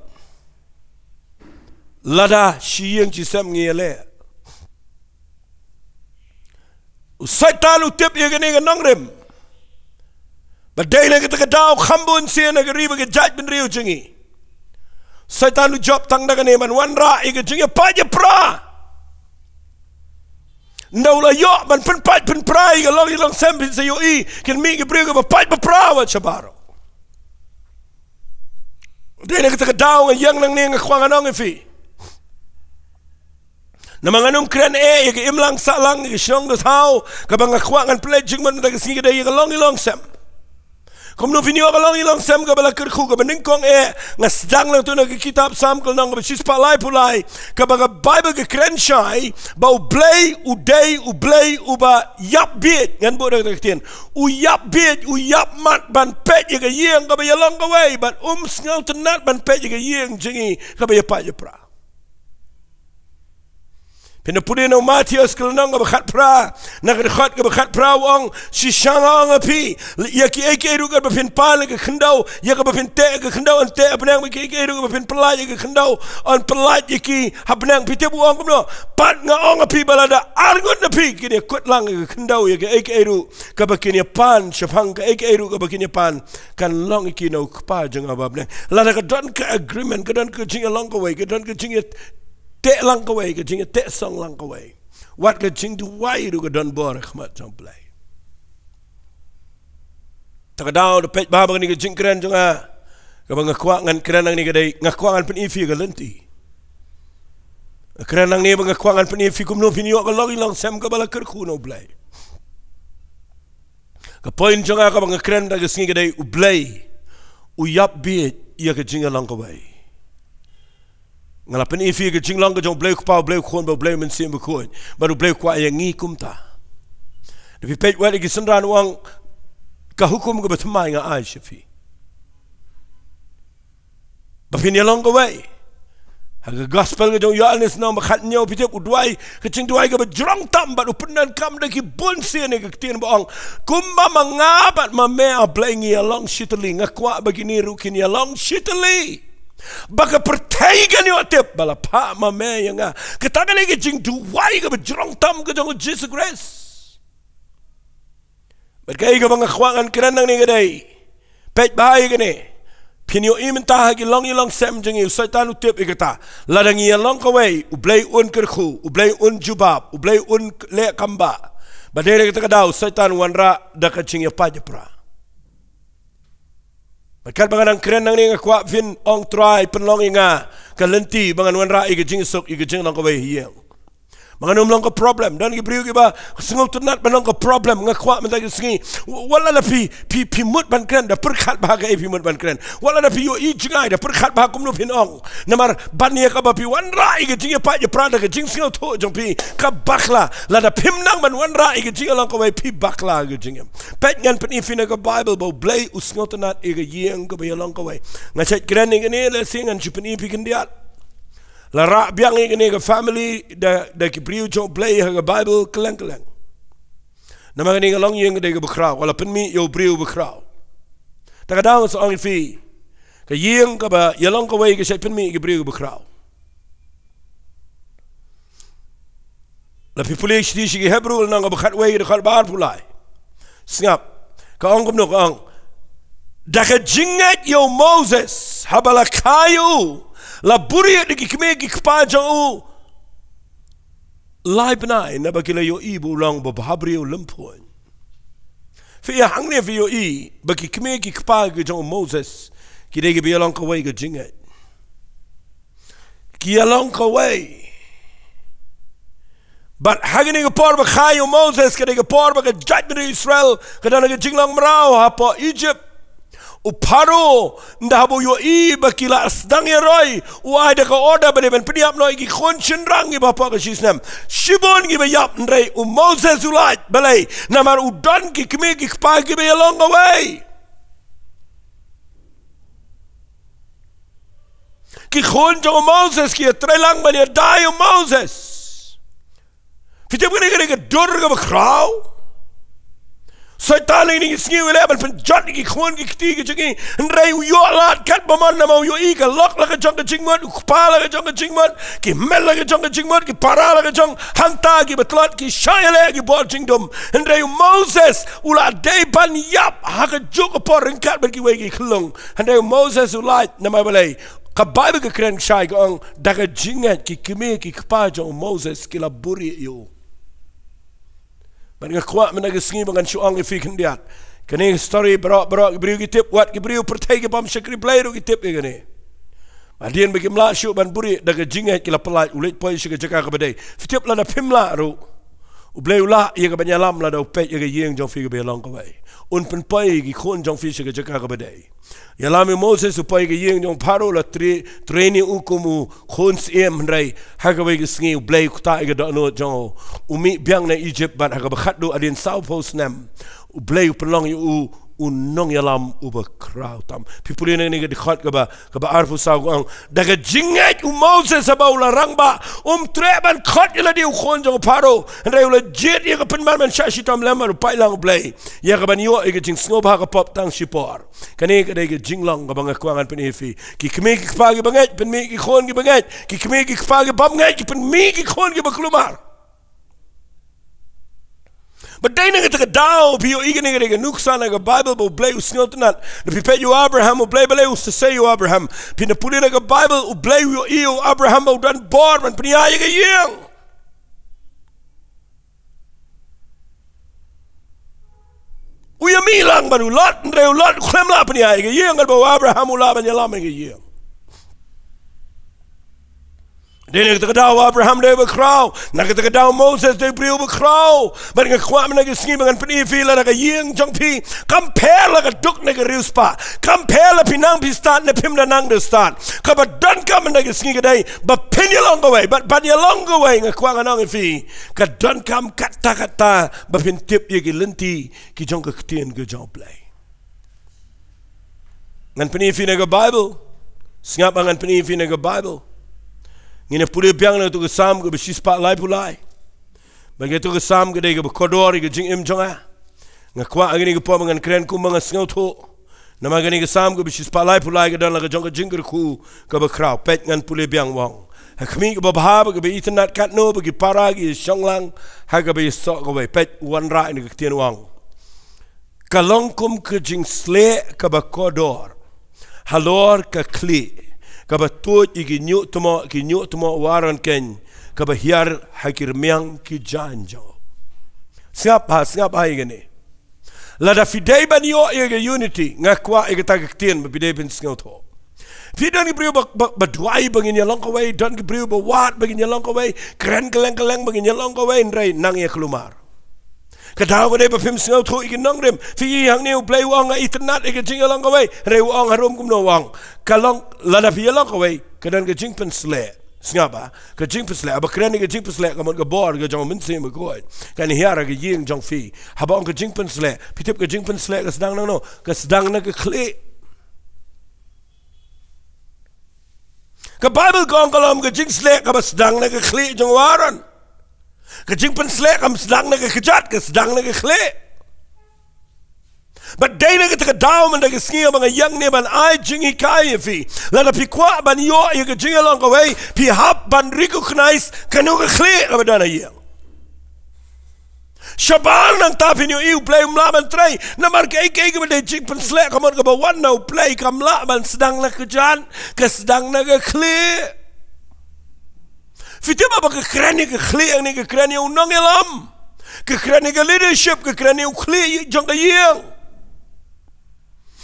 Lada shi ïing shi sem ngi ïaleh. U Soitan u tip ïa kane ka nongrim. Ba dei na kata ka daw kham bun sien ha ka ri bad ka jaitbynriew jong ngi. Soitan u jop tang da kane ban wanrah ïa ka jingïapait ïapra. Ynda u la ïoh ban pynpait pynpra ïa ka longïing longsem, phin sa ïohi kin mih ki briew kiba pait ba pra wat sha baroh. Dei na kata ka daw nga ïeng nangne nga kwah ngan ong ïa phi. Namar ngan ym kren eh ïa ka imlang sahlang, ïa ka shnong ka thaw, kaba nga kwah ngan pynleit jingmut mynta ka sngi ka dei ïa ka longïing longsem. Kumno phin ïoh ka longïing longsem kaba la kyrkhu, kaba nyngkong eh, nga sdang lang tu na ka kitab Salm ka lynnong kaba shispah laiphew lai, kaba ka Bible ka kren shai ba U Blei u dei U Blei uba ïap bieit, ngan buh da kata ka ktien. U ïap bieit, u ïap mat ban peit ïa ka ïing kaba ïalong kawei, bad um sngewtynnat ban peit ïa ka ïing jong ngi kaba ïapait ïapra. Phin da pule na u Mathaios ka lynnong kaba khatphra, na ka dkhot kaba khatphra u ong, shisha nga ong ïa phi, ïa kiei kiei ruh kaba phin pan ha ka khyndew, ïa kaba phin teh ha ka khyndew yn teh ha bneng, bad kiei kiei ruh kaba phin pyllait ha ka khyndew yn pyllait ïa ki ha bneng. Phi tip u ong kumno? Pat nga ong ïa phi ba lada arngut na phi kin ïakut lang ha ka khyndew ïa kiei kiei ruh kaba kin ïapan, shaphang kiei kiei ruh kaba kin ïapan, kan long ïa ki na u Kpa jong nga uba ha bneng. Lada ka don ka agreement, ka don ka jingïalong kawei, ka don ka jingïateh lang kawei, ka jingïateh song lang kawei, wat ka jingduwai ruh ka don bor ha khmat jong U Blei. Ta ka daw da peit bha ba kane ka jingkren jong nga, kaba nga kwah ngan kren nangne ka dei, nga kwah ngan pyni ïa phi ka lynti. Nga kren nangne ba nga kwah ngan pyni ïa phi kumno phin ïoh ka longïing longsem kaba la kyrkhu na U Blei. Ka point jong nga kaba nga kren da ka sngi ka dei U Blei u ïap bieit ïa ka jingïalong kawei. Nga la pyni ïa phi ka jinglong ka jong U Blei u Kpa, U Blei u Khun, bad U Blei u Mynsiem Bakhuid. Bad U Blei u kwah ïa ngi kumta. Da phi peit wat ïa ki synran u ong ka hukum kaba thymmai nga ai sha phi. Ba phin ïalong kawei. Ha ka gospel ka jong u Ïoannis lynnong ba khathynñiew phi tip u duwai, ka jingduwai kaba jrong tam bad u pyndonkam da ki bun sien ïa ka ktien ba ong, kumba ma nga bad ma me A Blei ngi ïalong shitylli, nga kwah ba kine ruh kin ïalong shitylli. Ba ka pyrthei kan ïoh tip ba la phah ma me ïa nga. Kata ka dei ka jingduwai kaba jrong tam ka jong u Jisu Khrist. Bad kaei kaba nga kwah ngan kren nangne ka dei, peit bha ïa kane. Phin ïohi mynta ha ki longïing longsem jong ngi, u Soitan u tip ïa kata. Lada ngi ïalong kawei, U Blei un kyrkhu, U Blei un jubab, U Blei un leh kam bah. Bad dei na kata ka daw u Soitan u wanrah da ka jingïapait ïapra. Bad katba nga dang kren nangne nga kwah phin ong, Trai, pynlong ïa nga ka lynti ba ngan wanrah ïa ka jingsuk, ïa ka jinglong kawei ha ïing. Ba ngan ym long ka problem. Don ki briew kiba sngewtynnat ban long ka problem. Nga kwah mynta ka sngi, wat lada phi, phi, phi mut ban kren, da pyrkhat bha kaei phi mut ban kren. Wat lada phi ïohi jngai, da pyrkhat bha kumno phin ong. Namar ban ïa kaba phi wanrah ïa ka jingïapait ïapra da ka jingsngewthuh jong phi ka bakla. Lada phim nang ban wanrah ïa ka jingïalong kawei, phi bakla ka jingim. Peit, ngan pyni ïa phi na ka Bible ba U Blei u sngewtynnat ïa ka ïing kaba ïalong kawei. Nga shait kren ïa kane, lehse ngan shu pyni ïa phi khyndiat. La rah biang ïa kane ka family da, da ki briew jong U Blei ha ka Bible kylleng kylleng. Namar kane ka longïing ka dei kaba khraw, ka la pynmih ïa u briew ba khraw. Ta ka daw nga sa ong ïa phi, ka ïing kaba ïalong kawei ka shait pynmih ïa ki briew ba khraw. La phi pule shithi sha ki Hebru, lynnong kaba khatwei, dkhot ba arphew lai. Sngap, ka ong kumno, ka ong, da ka jingngeit ïa u Moses Haba la kha ïa u, la buhrieh da ki kmie ki kpa jong u lai bnai, naba ki la ïohi ba u long uba bhabriew lymphuh. Phi ïa hangne phi ïohi ba ki kmie ki kpa ki jong u Moses ki dei kiba ïalong kawei ka jingngeit. Ki ïalong kawei. Bad ha kane ka por ba kha ïa u Moses, ka dei ka por ba ka jaitbynriew Israel ka don ha ka jinglong mraw hapoh Egypt. U Pharaoh, ynda haba u ïohi ba ki la sdang ïaroi, u ai da ka order ba dei ban pynïap noh ïa ki khun shynrang kiba hapoh ka shisnem. Shibun kiba ïap, hynrei u Moses u lait. Balei? Namar u don ki kmie ki kpa kiba ïalong kawei. Ki khun jong u Moses ki ïatrei lang ban ïada ïa u Moses. Phi tip kane ka dei ka dur kaba khraw. Soitan ha kine ki sngi u leh ban pynjot ïa ki khun ki kti ki jong ngi. Hynrei u ïoh lad katba mon, namar u ïohi ka lok la ka jong ka jingmut, u kpa la ka jong ka jingmut, ki hynmen la ka jong ka jingmut, ki para la ka jong, hangta kiba tlot ki shah ïaleh ki bor jingdum. Hynrei u Moses u la dei ban ïap ha kajuh ka por ryngkat bad kiwei ki khyllung. Hynrei u Moses u lait, namar balei? Ka Baibl ka kren shai, ka ong, da ka jingngeit ki kmie ki kpa jong u Moses ki la buhrieh ïa u. Bad nga kwah mynta ka sngi ba ngan shu ong ïa phi khyndiat. Kane ka story baroh baroh ki briew ki tip, wat ki briew pyrthei ki bym shakri Blei ruh ki tip ïa kane. Hadien ba kim lah shuh ban buhrieh, da ka jingngeit ki la pyllait, u leit poi sha ka jaka kaba dei. Phi tip, lada phim lah ruh, U Blei u lah ïa ka ban ïalam lada u peit ïa ka ïing jong phi kaba ïalong kawei. Un pynpoi ïa ki khun jong phi sha ka jaka kaba dei. Ïalam ïa u Moses, u poi ïa ka ïing jong u Pharaoh, la tre-, train ïa u kum u khun syiem, hynrei ha kawei ka sngi U Blei u ktah ïa ka dohnud jong u. U mih biang na Egypt bad ha kaba khatduh hadien sawphew snem U Blei u pynlong ïa u u nongïalam uba khraw tam. Phi pule na kane ka dkhot kaba, kaba arphew saw, ka ong, da ka jingngeit u Moses haba u la rangbah, um treh ban khot ïa lade u khun jong u Pharaoh, hynrei u la jied ïa ka pynban ban shah shitom lem bad u pait lang U Blei ïa ka ban ïoh ïa ka jingsngewbha ka pop tang shipor. Kane ka dei ka jinglong kaba nga kwah ngan pyni ïa phi. Ki kmie ki kpa kiba ngeit, pynmih ki khun kiba ngeit. Ki kmie ki kpa ki bym ngeit, ki pynmih ki khun kiba kulmar. Ba dei na kata ka daw phi ïohi kane ka dei ka nuksa na ka Baibl ba U Blei u sngewtynnat. Da phi peit ïa u Abraham, U Blei balei u sa sei ïa u Abraham? Phin da pule na ka Baibl, U Blei u ïohi ïa u Abraham ba u don bor ban pynïaid ïa ka ïing. U ïa mih lang bad u Lot, hynrei u Lot u khlem lah pynïaid ïa ka ïing, katba u Abraham u lah ban ïalam ïa ka ïing. Dei na kata ka daw u Abraham dei uba khraw, na kata ka daw u Moses dei u briew uba khraw. Bad nga kwah mynta ka sngi ba ngan pyni ïa phi, lada ka ïing jong phi kam pher la ka duk ne ka riewspah, kam pher la phi nang phi stad ne phim da nang da stad, kaba donkam mynta ka sngi ka dei ba phin ïalong kawei. Bad ban ïalong kawei, nga kwah ngan ong ïa phi, ka donkam katta katta ba phin tip ïa ki lynti ki jong ka ktien ka jong U Blei. Ngan pyni ïa phi na ka Baibl. Sngap, ngan pyni ïa phi na ka Baibl. Ngin ïa pule biang na katu ka Salm kaba shispah laiphew lai. Ba katu ka Salm ka dei kaba kordor ïa ka jingim jong nga. Nga kwah ha kane ka por ba ngan kren kumba nga sngewthuh. Namar kane ka Salm kaba shispah laiphew lai ka don la ka jong ka jingkyrkhu kaba khraw. Peit, ngan pule biang, u ong: Ha khmih kaba bha bad kaba itynnat, katno ba ki para ki ïashong lang ha kaba ïasoh kawei. Peit, u wanrah ïa ka ktien, u ong: Ka long kum ka jingsleh kaba kordor halor ka khlieh, kaba tuid ïa ki ñiuhtmoh, ki ñiuhtmoh u Aron keiñ, kaba hiar ha ki rmiang ki jaiñ jong u. Sngap ha, sngap ha ïa kane. Lada phi dei ban ïoh ïa ka unity, nga kwah ïa kata ka ktien ba phi dei ban sngewthuh. Phi don ki briew ba, ba, ba duwai ba ngin ïalong kawei, don ki briew ba wad ba ngin ïalong kawei, kren kylleng kylleng ba ngin ïalong kawei, hynrei nang ïa kulmar. Ka daw ka dei ba phim sngewthuh ïa ki nongrim. Phi ïohi hangne U Blei u ong nga itynnat ïa ka jingïalong kawei, hynrei u ong harum kumno, u ong: Ka long, lada phi ïalong kawei, ka don ka jingpynsleh. Sngap ha, ka jingpynsleh. Haba kren ïa ka jingpynsleh, ka mut ka bor ka jong U Mynsiem Bakhuid kan hiar ha ka ïing jong phi. Haba ong ka jingpynsleh, phi tip ka jingpynsleh ka sdang na kano? Ka sdang na ka khlieh. Ka Baibl ka ong ka long ka jingsleh kaba sdang na ka khlieh jong u Aron. Ka jingpynsleh kam sdang na ka kjat, ka sdang na ka khlieh. Bad dei na kata ka daw mynta ka sngi ba nga ïeng ne ban ai jinghikai ïa phi. Lada phi kwah ban ïoh ïa ka jingïalong kawei, phi hap ban recognize kano ka khlieh kaba don ha ïing. Shabar nangta phin ïohi U Blei um lah ban trei. Namar kaei kaei kaba dei jingpynsleh ka mut kaba wan na U Blei kam lah ban sdang na ka kjat, ka sdang na ka khlieh. Phi tip ba ka kren ïa ka khlieh hangne ka kren ïa u nongïalam. Ka kren ïa ka leadership, ka kren ïa u khlieh jong ka ïing.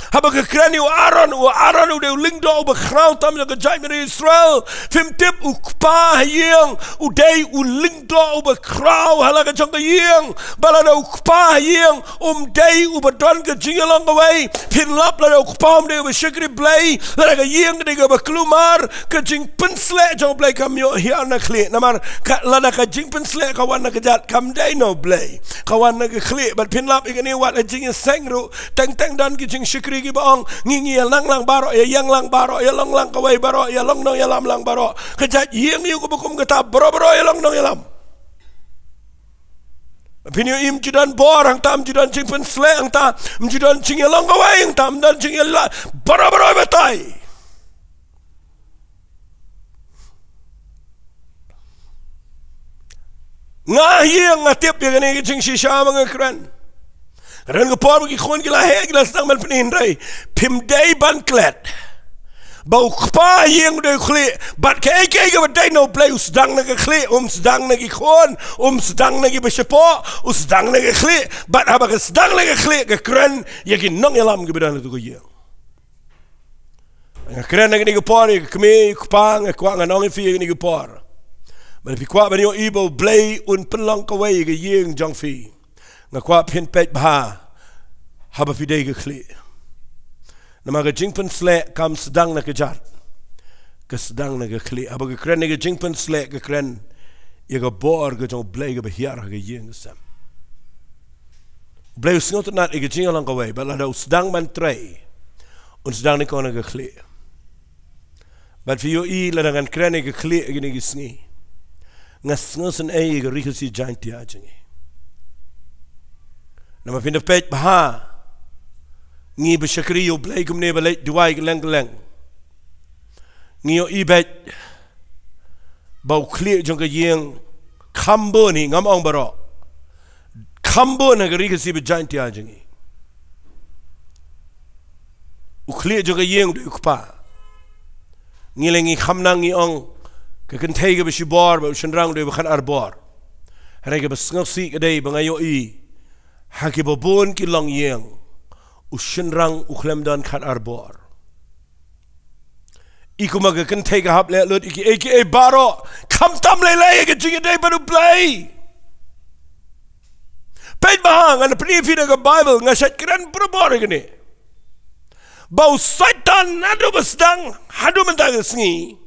Haba ka kren ïa u Aaron, u Aaron u dei u lyngdoh uba khraw tam jong ka jaitbynriew Israel. Phim tip u kpa ha ïing u dei u lyngdoh uba khraw ha la ka jong ka ïing. Ba lada u kpa ha ïing um dei uba don ka jingïalong kawei, phin lap lada u kpa um dei uba shakri Blei, lada ka ïing ka dei kaba kulmar, ka jingpynsleh jong U Blei kam ïoh hiar na khlieh. Namar ka, lada ka jingpynsleh ka wan na ka kjat kam dei na U Blei, ka wan na ka khlieh. Bad phin lap ïa kane wat ha jingïaseng ruh, teng teng don ki jingshakri kiba ong, ngi ngi ïalang lang baroh, ïa ïeng lang baroh, ïa long lang kawei baroh, ïa long nongïalam lang baroh. Ka jait ïing ïa u kaba kum kata baroh baroh ïa long nongïalam. Phin ïohi ym ju don bor hangta, ym ju don jingpynsleh hangta, ym ju don jingïalong kawei hangta, ym don jingïalang, baroh baroh batai. Nga ïa nga tip ïa kane ka jingshisha ba nga kren. Ka don ka por ba ki khun ki la heh, ki la sdang ban pyni, hynrei phim dei ban klet ba u kpa ïing u dei u khlieh. Bad kaei kaei kaba dei na U Blei u sdang na ka khlieh, um sdang na ki khun, um sdang na kiba shapoh, u sdang na ka khlieh. Bad haba ka sdang na ka khlieh ka kren ïa ki nongïalam kiba don ha tu ka ïing. Nga kren ha kane ka por ïa ka kmie, ïa ka kpa, nga kwah ngan ong ïa phi ha kane ka por, ba phi kwah ban ïohi ba U Blei un pynlong kawei ïa ka ïing jong phi, nga kwah phin peit bha haba phi dei ka khlieh. Namar ka jingpynsleh kam sdang na ka kjat, ka sdang na ka khlieh. Haba ka kren ïa ka jingpynsleh ka kren ïa ka bor ka jong U Blei kaba hiar ha ka ïing ka sem. U Blei u sngewtynnad ïa ka jingïalong kawei, bad lada u sdang ban trei, un sdang nyngkong na ka khlieh. Bad phi ïohi lada ngan kren ïa ka khlieh ïa kine ki sngi, nga sngewsynei ïa ka Ri Khasi Jaiñtia jong ngi. Namar phin da peit bha, ngi ba shakri ïa U Blei kumne ba leit duwai kylleng kylleng, ngi ïohi beit ba u khlieh jong ka ïing kham bun hi, ngam ong baroh, kham bun ha ka Ri Khasi ba Jaiñtia jong ngi. U khlieh jong ka ïing u dei u kpa. Ngi leh ngi kham nang ngi ong ka kynthei kaba shibor bad u shynrang u dei uba khatar bor. Hynrei kaba sngewsih ka dei ba nga ïohi ha kiba bun ki longïing u shynrang u khlem don khatar bor. I kumba ka kynthei ka hap leh lut ïa kiei kiei baroh, khamtam lei lei ïa ka jingïadei bad U Blei. Peit bha, ngan pyni ïa phi na ka Baibl, nga shait kren barabor ïa kane, ba u Soitan naduh ba sdang haduh mynta ka sngi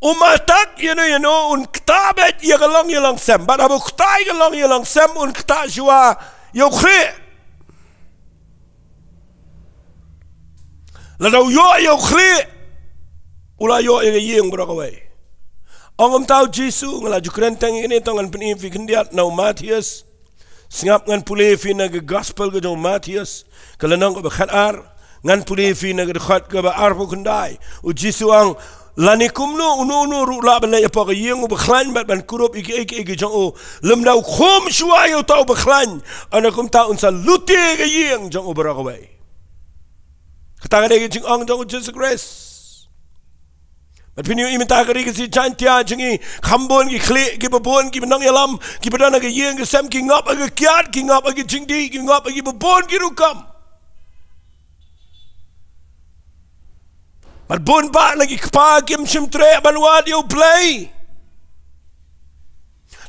um attack ïano ïano, un ktah beit ïa ka longïing longsem. Bad haba u ktah ïa ka longïing longsem un ktah shuwa ïa u khlieh. Lada u ïoh ïa u khlieh, u la ïoh ïa ka ïing baroh kawei. Ong kumta u Jisu, nga la ju kren tang ïa kane, to ngan pyni ïa phi khyndiat na u Mathaios. Sngap, ngan pule ïa phi na ka Gospel ka jong u Mathaios, ka lynnong kaba khatar, ngan pule ïa phi na ka dkhot kaba arphew khyndai. U Jisu u ong, lane kumno uno uno ruh u lah ban leit hapoh ka ïing u bakhlaiñ bad ban kurup ïa kiei kiei ki jong u, lymda u khum shuwa ïa uta u bakhlaiñ, ynda kumta un sa lute ïa ka ïing jong u baroh kawei. Kata ka dei ka jingong jong u Jisu Khrist. Bad phin ïohi mynta ha ka Ri Khasi Jaiñtia jong ngi, kham bun ki khlieh, kiba bun kiba nongïalam, kiba don ha ka ïing ka sem, ki ngop ha ka kiad, ki ngop ha ka jingdih, ki ngop ha kiba bun ki rukom. Bad bun bah na ki kpa kim shym treh ban wad ïa U Blei.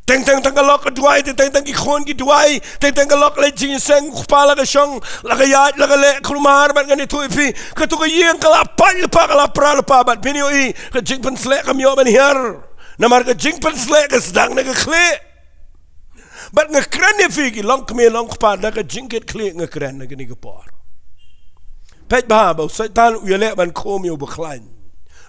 Teng teng tang ka lok ka duwai, teng teng tang ki khun ki duwai, teng teng ka lok leit jingïaseng, u kpa la ka shong, la ka ïaid, la ka leh kulmar. Bad ngan ïathuh ïa phi, katu ka ïing ka la pait lypa, ka la pra lypa. Bad phin ïohi ka jingpynsleh kam ïoh ban hiar. Namar ka jingpynsleh ka sdang na ka khlieh. Bad nga kren ïa phi ki longkmie longkpa, da ka jingkit khlieh nga kren ha kane ka por. Peit bha ba u Soitan u ïaleh ban khum ïa u bakhlaiñ.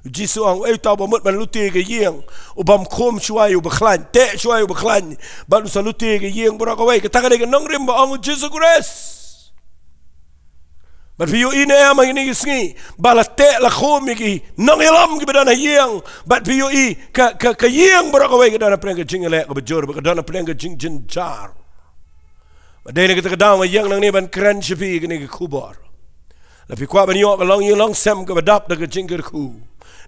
U Jisu u ong, uei uta uba mut ban lute ïa ka ïing, u bym khum shuwa ïa u bakhlaiñ, teh shuwa ïa u bakhlaiñ, bad un sa lute ïa ka ïing baroh kawei. Kata ka dei ka nongrim ba ong u Jisu Khrist. Bad phi ïohi ne em ha kine ki sngi ba la teh la khum ïa ki nongïalam kiba don ha ïing. Bad phi ïohi ka, ka, ka ïing baroh kawei ka don hapdeng ka jingïaleh kaba jur, bad ka don hapdeng ka jingjynjar. Ba dei na kata ka daw nga ïeng nangne ban kren sha phi kane ka khubor. Lada phi kwah ban ïoh ka longïing longsem kaba dap da ka jingkyrkhu,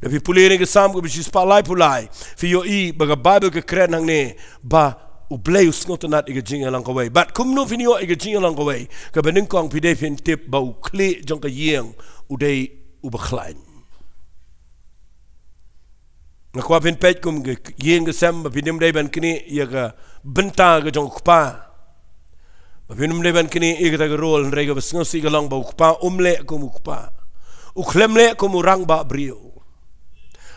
lada phi pule ïa kane ka Salm kaba shispah laiphew lai, phin ïohi ba ka Baibl ka kren hangne ba U Blei u sngewtynnad ïa ka jingïalang kawei. Bad kumno phin ïoh ïa ka jingïalang kawei? Kaba nyngkong, phi dei phin tip ba u khlieh jong ka ïing u dei uba khlaiñ. Nga kwah phin peit kum ka ïing ka sem ba phin ym dei ban knieh ïa ka bynta ka jong u kpa, ba phin ym dei ban knieh ïa kata ka role, hynrei kaba sngewsih ka long ba u kpa um leh kum u kpa, u khlem leh kum u rangbah briew.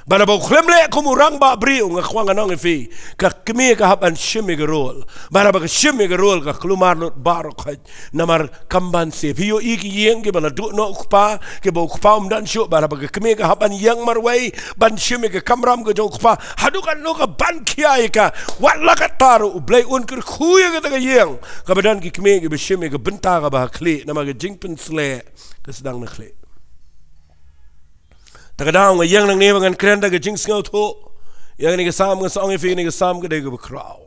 Bad haba u khlem leh kum u rangbah briew, nga kwah ngan ong ïa phi, ka kmie ka hap ban shim ïa ka role. Bad haba ka shim ïa ka role, ka kulmar lut baroh khoit. Namar kam banse, phi ïohi ki ïing kiba la duh noh u kpa, kiba u kpa um don shuh, bad haba ka kmie ka hap ban ïeng marwei ban shim ïa ka kamram ka jong u kpa, haduh katno ka ban khia ïa ka. Wat la katta ruh, U Blei un kyrkhu ïa kata ka ïing kaba don ki kmie kiba shim ïa ka bynta kaba ha khlieh, namar ka jingpynsleh ka sdang na khlieh. Ta ka daw nga ïeng nangne ba ngan kren da ka jingsngewthuh ïa kane ka Salm. Nga sa ong ïa phi, kane ka Salm ka dei kaba khraw.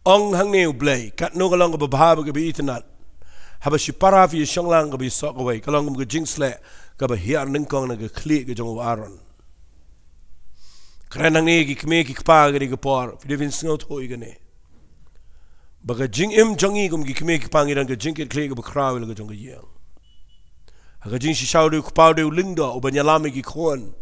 Ong hangne U Blei, katno ka long kaba bha bad kaba itynnad, haba shipara phi ïashong lang kaba ïasoh kawei, ka long kum ka jingsleh kaba hiar nyngkong na ka khlieh ka jong u Aaron. Kren hangne ki kmie ki kpa, kane ka por phi dei phin sngewthuh ïa kane, ba ka jingim jong ngi kum ki kmie ki kpa ngi don ka jingkitkhlieh kaba khraw ïa la ka jong ka ïing. Ha ka jingshisha u dei u kpa u dei u lyngdoh uban ïalam ïa ki khun,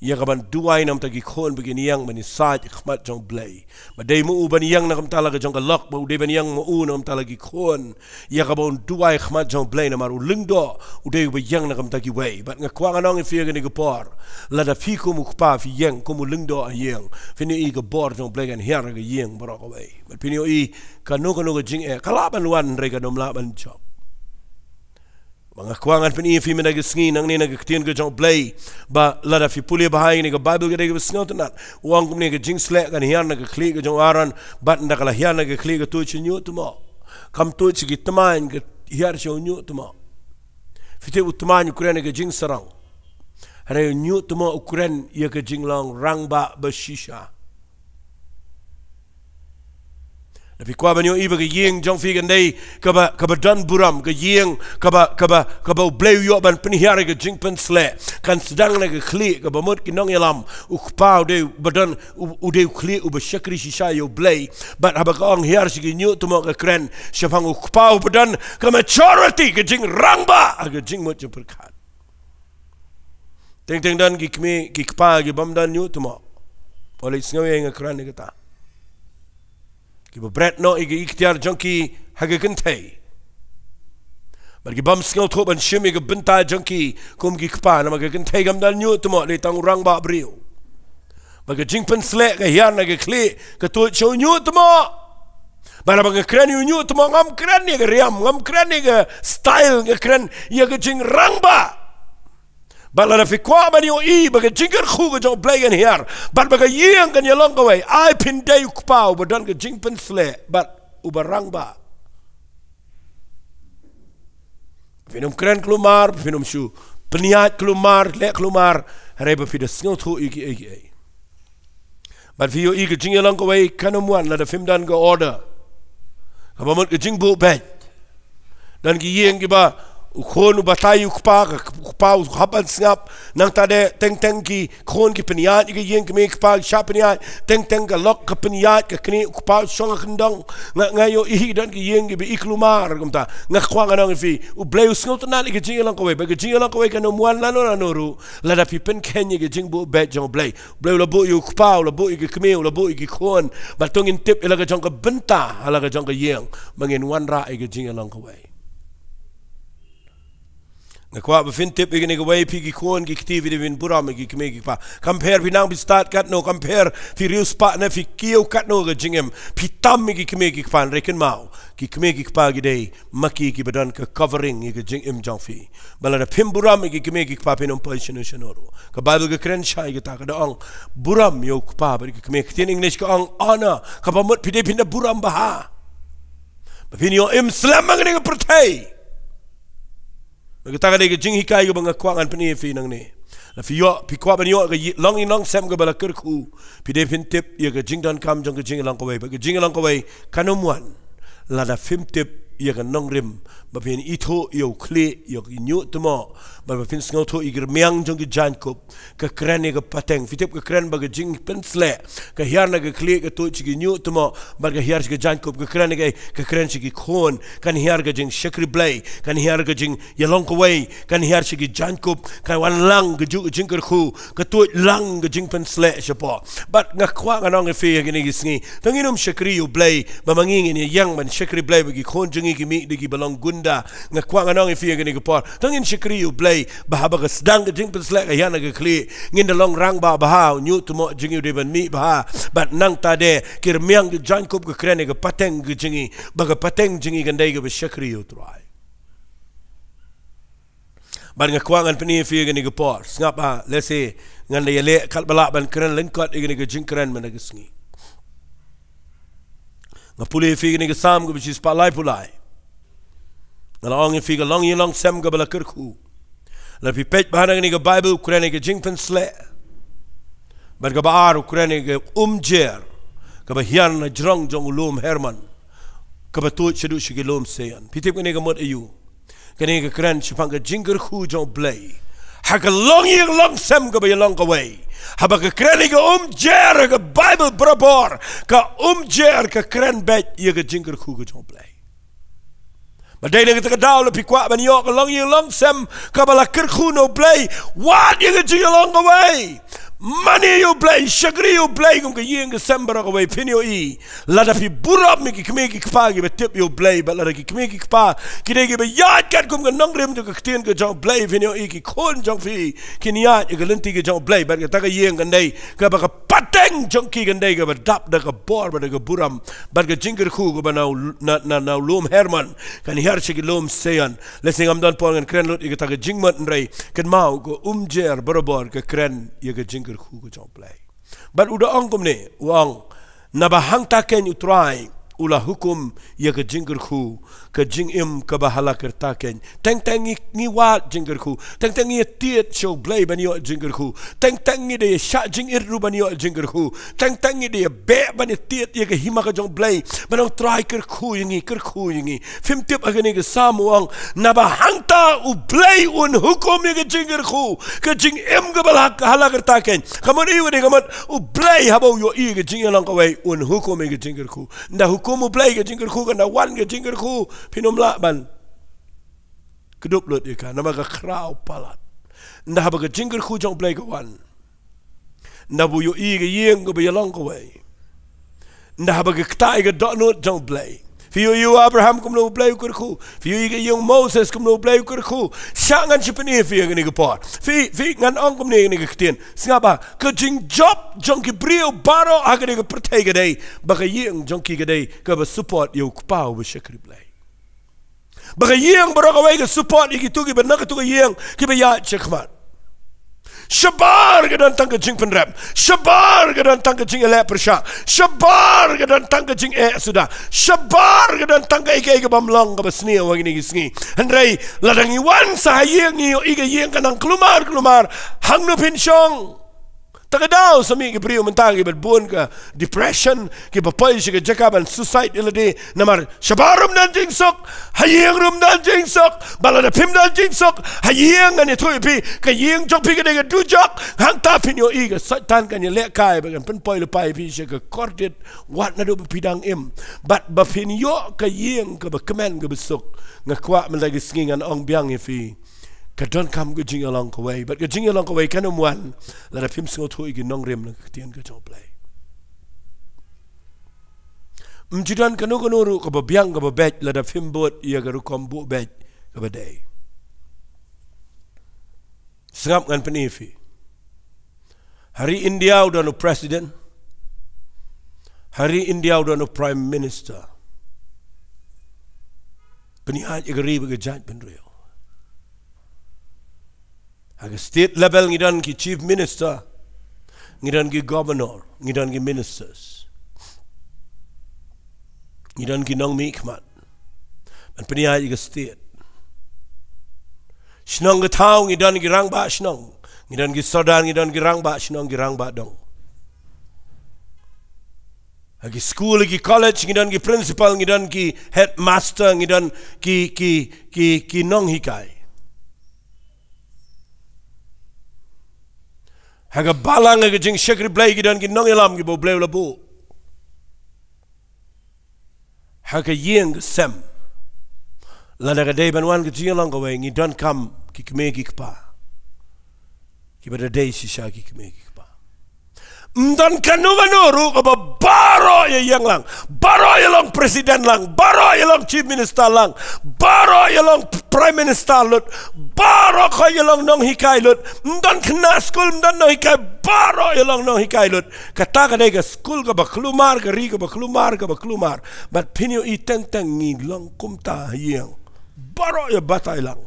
ïa ka ban duwai na ka bynta ki khun ba kin ïeng ban ïasaid ha khmat jong U Blei. Ba dei ma u ban ïeng na ka bynta la ka jong ka lok, ba u dei ban ïeng ma u na ka bynta la ki khun, ïa kaba un duwai ha khmat jong U Blei, namar u lyngdoh u dei uba ïeng na ka bynta kiwei. Bad nga kwah ngan ong ïa phi ha kane ka por, lada phi kum u kpa phi ïeng kum u lyngdoh ha ïing, phin ïohi ka bor jong U Blei kan hiar ha ka ïing baroh kawei. Bad phin ïohi kano kano ka jingeh ka lah ban wan hynrei kan ym lah ban jop. Ba nga kwah ngan pyni ïa phi mynta ka sngi nangne na ka ktien ka jong U Blei, ba lada phi pule bha ïa kane ka Baibl ka dei kaba sngewtynnad. U ong kumne, ka jingsleh kan hiar na ka khlieh ka jong u Aaron, bad ynda ka la hiar na ka khlieh ka tuid sha u hynñiewtmoh. Kam tuid sha ki tmaiñ, ka hiar sha u hynñiewtmoh. Phi tip u tmaiñ u kren ïa ka jingsarong, hynrei u hynñiewtmoh u kren ïa ka jinglong rangbah ba shisha. Lada phi kwah ban ïohi ba ka ïing jong phi kan dei kaba, kaba don burom, ka ïing kaba, kaba, kaba U Blei u ïoh ban pynhiar ïa ka jingpynsleh, kan sdang na ka khlieh. Kaba mut ki nongïalam, u kpa u dei uba don, u, u dei u khlieh uba shakri shisha ïa U Blei. Bad haba ka ong hiar sha ki hynñiewtmoh ka kren shaphang u kpa uba don ka maturity, ka jingrangbah ha ka jingmut jingpyrkhat. Teng teng don ki kmie ki kpa ki bym don hynñiewtmoh. Phi la sngew ïa nga kren ïa kata? Kiba bret noh ïa ka iktiar jong ki ha ka kynthei. Bad ki bym sngewthuh ban shim ïa ka bynta jong ki kum ki kpa, namar ka kynthei kam don hynñiewtmoh, dei tang u rangbah briew. Bad ka jingpynsleh ka hiar na ka khlieh ka tuid sha u hynñiewtmoh. Bad haba nga kren ïa u hynñiewtmoh, ngam kren ïa ka riam, ngam kren ïa ka style, nga kren ïa ka jingrangbah. Bad lada phi kwah ban ïohi ba ka jingkyrkhu ka jong U Blei kan hiar, bad ba ka ïing kan ïalong kawei, ai phin dei u kpa uba don ka jingpynsleh bad uba rangbah. Phin ym kren kulmar, phin ym shu pynïaid kulmar, leh kulmar, hynrei ba phi da sngewthuh ïa kiei kiei. Bad phi ïohi ka jingïalang kawei kan ym wan lada phim don ka order. Kaba mut ka jingbuh beit. Don ki ïing kiba u khun u batai u kpa, ka, u kpa u hap ban sngap. Nangta de teng teng ki khun ki pynïaid ïa ka ïing, ki mei ki kpa ki shah pynïaid. Teng teng ka lok ka pynïaid, ka knieh u kpa u shong ha kyndong. Nga, nga ïohi don ki ïing kiba i kulmar kumta. Nga kwah ngan ong ïa phi, U Blei u sngewtynnad ïa ka jingïalang kawei, bad ka jingïalang kawei kan ym wan lano lano ruh lada phi pynkheiñ ïa ka jingbuh beit jong U Blei. U Blei u la buh ïa u kpa, u la buh ïa ki kmie, u la buh ïa ki khun. Bad to ngin tip ïa la ka jong ka bynta ha la ka jong ka ïing, ba ngin wanrah ïa ka jingïalang kawei. Nga kwah ba phin tip ïa kane kawei, phi ki khun ki kti, phi dei ban burom ïa ki kmie ki kpa. Kam pher phi nang phi stad katno, kam pher phi riewspah ne phi kiew katno ka jingim, phi tam ïa ki kmie ki kpa, hynrei kynmaw, ki kmie ki kpa ki dei ma ki kiba don ka covering ïa ka jingim jong phi. Ba lada phim burom ïa ki kmie ki kpa phin ym poi shano shano ruh. Ka Baibl ka kren shai kata, ka da ong, burom ïa u kpa bad ki kmie. Ka ktien English ka ong honor, kaba mut phi dei phin da burom bha. Ba phin ïoh im slem ha kane ka pyrthei. Bad kata ka dei ka jinghikai kaba nga kwah ngan pyni ïa phi nangne. Lada phi ïoh, phi kwah ban ïoh ka ï-, longïing longsem kaba la kyrkhu, phi dei phin tip ïa ka jingdonkam jong ka jingïalang kawei. Bad ka jingïalang kawei kan ym wan lada phim tip ïa ka nongrim, ba phin ithuh ïa u khlieh, ïa ki ñiuhtmoh, ba phin sngewthuh ïa ki rmiang jong ki jaiñkup, ka kren ïa ka pateng. Phi tip ka kren ba ka jingpynsleh ka hiar na ka khlieh, ka tuid sha ki ñiuhtmoh bad ka hiar sha ki jaiñkup. Ka kren ïa ka, ka kren sha ki khun. Kan hiar ka jingshakri Blei, kan hiar ka jingïalong kawei, kan hiar sha ki jaiñkup, kan wan lang kajuh ka jingkyrkhu, ka tuid lang ka jingpynsleh shapoh. Bad nga kwah ngan ong ïa phi ha kine ki sngi, to ngin ym shakri ïa u Blei ba ma ngi ngin ïeng ban shakri Blei bad ki khun jong ngi ki mih da kiba long gunda. Nga kwah ngan ong ïa phi ha kine ki por, to ngin shakri ïa u Blei ba haba ka sdang ka jingpynsleh ka hiar na ka khlieh, ngin da long rangbah bha, u ñiuhtmoh jong ngi u dei ban mih bha. Bad nangta de ki rmiang ki jaiñkup ka kren ïa ka pateng ka jong ngi, ba ka pateng jong ngi kan dei kaba shakri ïa u Trai. Bad nga kwah ngan pyni ïa phi ha kine ki por, sngap, ah, lehse ngan da ïaleh katba lah ban kren lyngkot ïa kine ki jingkren mynta ka sngi. Nga pule ïa phi ha kane ka Salm kaba shispah laiphew lai. Nga la ong ïa phi, ka longïing longsem kaba la kyrkhu. Lada phi peit bha na kane ka Baibl, u kren ïa ka jingpynsleh. Bad kaba ar, u kren ïa ka umjer kaba hiar na jrong jong u lum Hermon, kaba tuid shaduh sha ki lum Sion. Phi tip kane ka mut aïu? Kane ka kren shaphang ka jingkyrkhu jong u Blei ha ka longïing longsem kaba ïalong kawei. Haba ka kren ïa ka umjer ha ka Baibl barabor, ka umjer ka kren beit ïa ka jingkyrkhu ka jong u Blei. Bad dei na kata ka daw, lada phi kwah ban ïoh ka longïing longsem kaba la kyrkhu na u Blei, wad ïa ka jingïalong kawei. Mane ïa u Blei, shakri ïa u Blei kum ka ïing ka sem baroh kawei. Phin ïohi, lada phi burom ïa ki kmie ki kpa kiba tip ïa u Blei, bad lada ki kmie ki kpa ki dei kiba ïaid katkum ka nongrim jong ka ktien ka jong u Blei, phin ïohi ki khun jong phi kin ïaid ïa ka lynti ka jong u Blei. Bad kata ka ïing kan dei kaba ka pateng jong ki kan dei kaba dap da ka bor bad da ka burom. Bad ka jingkyrkhu kaba na u, na, na, na u lum Hermon kan hiar sha ki lum Sion. Lehse ngam don por ngan kren lut ïa kata ka jingmut, hynrei kynmaw, ka umjer barabor ka kren ïa ka jingkyrkhu ka jong u Blei. Bad u da ong kumne, u ong, naba hangta keiñ u Trai u la hukum ïa ka jingkyrkhu, ka jingim kaba ha la karta keiñ. Teng teng ngi, ngi wad jingkyrkhu, teng teng ngi ïatied sha u Blei ban ïoh jingkyrkhu, teng teng ngi da ïashah jingit ruh ban ïoh jingkyrkhu, teng teng ngi da ïabeh ban ïatied ïa ka hima ka jong u Blei, ban ong, Trai, kyrkhu ïa ngi, kyrkhu ïa ngi. Phim tip ha kane ka Salm u ong, naba hangta u Blei un hukum ïa ka jingkyrkhu, ka jingim kaba la, ha la karta keiñ. Ka mut aïu kane? Ka mut u Blei haba u ïohi ka jingïalong kawei un hukum ïa ka jingkyrkhu. Nda hukum u Blei ka jingkyrkhu, ka nda wan ka jingkyrkhu, phin ym lah ban kdup lut ïa ka, namar ka khraw palat. Nda haba ka jingkyrkhu jong u Blei ka wan, nda ba u ïohi ka ïing kaba ïalong kawei, nda haba ka kta ïa ka dohnud jong u Blei. Phi ïohi ïa u Abraham kumno u Blei u kyrkhu. Phi ïohi ka ïing Moses kumno u Blei u kyrkhu. Shah ngan shu pyni ïa phi ha kane ka por. Phi, phi, ngan ong kumne ha kane ka ktien. Sngap bha, ka jingjop jong ki briew baroh ha kane ka pyrthei ka dei ba ka ïing jong ki ka dei kaba support ïa u kpa uba shakri Blei. Ba ka ïing baroh kawei ka support ïa kito kiba na kato ka ïing kiba ïaid shakhmat. Shabar ka don tang ka jingpynrem. Shabar ka don tang ka jingïaleh pyrshah. Shabar ka don tang ka jingeh suda. Shabar ka don tang kaei kaei kaba ym long kaba sniew ha kine ki sngi. Hynrei lada ngi wan sa ha ïing, ngi ïohi ka ïing ka nang khlumar khlumar, hangno phin shong? Ta ka daw sa mih ki briew mynta kiba bun ka depression, kiba poi sha ka jaka ban suicide ïa lade, namar shabar ruh ym don jingsuk, ha ïing ruh ym don jingsuk. Bad lada phim don jingsuk ha ïing, ngan ïathuh ïa phi, ka ïing jong phi ka dei ka dujok. Hangta phin ïohi ka Soitan kan ïalehkai bad kan pynpoi lypa ïa phi sha ka kordit, wat naduh ba phi dang im. Bad ba phin ïoh ka ïing kaba kmen kaba suk, nga kwah mynta ki sngi ngan ong biang ïa phi, ka donkam ka jingïalong kawei. Bad ka jingïalong kawei kan ym wan lada phim sngewthuh ïa ki nongrim na ka ktien ka jong U Blei. Ym ju don kano kano ruh kaba biang kaba beit lada phim bud ïa ka rukom buh beit kaba dei. Sngap, ngan pyni ïa phi. Ha ri India u don u president. Ha ri India u don u prime minister. Pynïaid ïa ka ri bad ka jaitbynriew. Ha ka state level ngi don ki chief minister, ngi don ki governor, ngi don ki ministers, ngi don ki nongmihkhmat ban pynïaid ïa ka state. Shnong ka thaw ngi don ki rangbah shnong, ngi don ki sordar, ngi don ki rangbah shnong, ki rangbah dong. Ha ki skul, ha ki college, ngi don ki principal, ngi don ki headmaster, ngi don ki, ki, ki, ki nonghikai. Ha ka balang, ha ka jingshakri Blei, ki don ki nongïalam kiba U Blei u la buh. Ha ka ïing ka sem, lada ka dei ban wan ka jingïalong kawei, ngi donkam ki kmie ki kpa kiba da dei shisha ki kmie ki kpa. Ym don kano kano ruh kaba baroh ïa ïeng lang, baroh ïa long president lang, baroh ïa long chief minister lang, baroh ïa long prime minister lut, baroh khoit ïa long nonghikai lut. Ym don khynnah skul, ym don nonghikai, baroh ïa long nonghikai lut. Kata ka dei ka skul kaba khlumar, ka ri kaba khlumar, kaba khlumar. Bad phin ïohi teng teng ngi long kumta ha ïing, baroh ïa batai lang.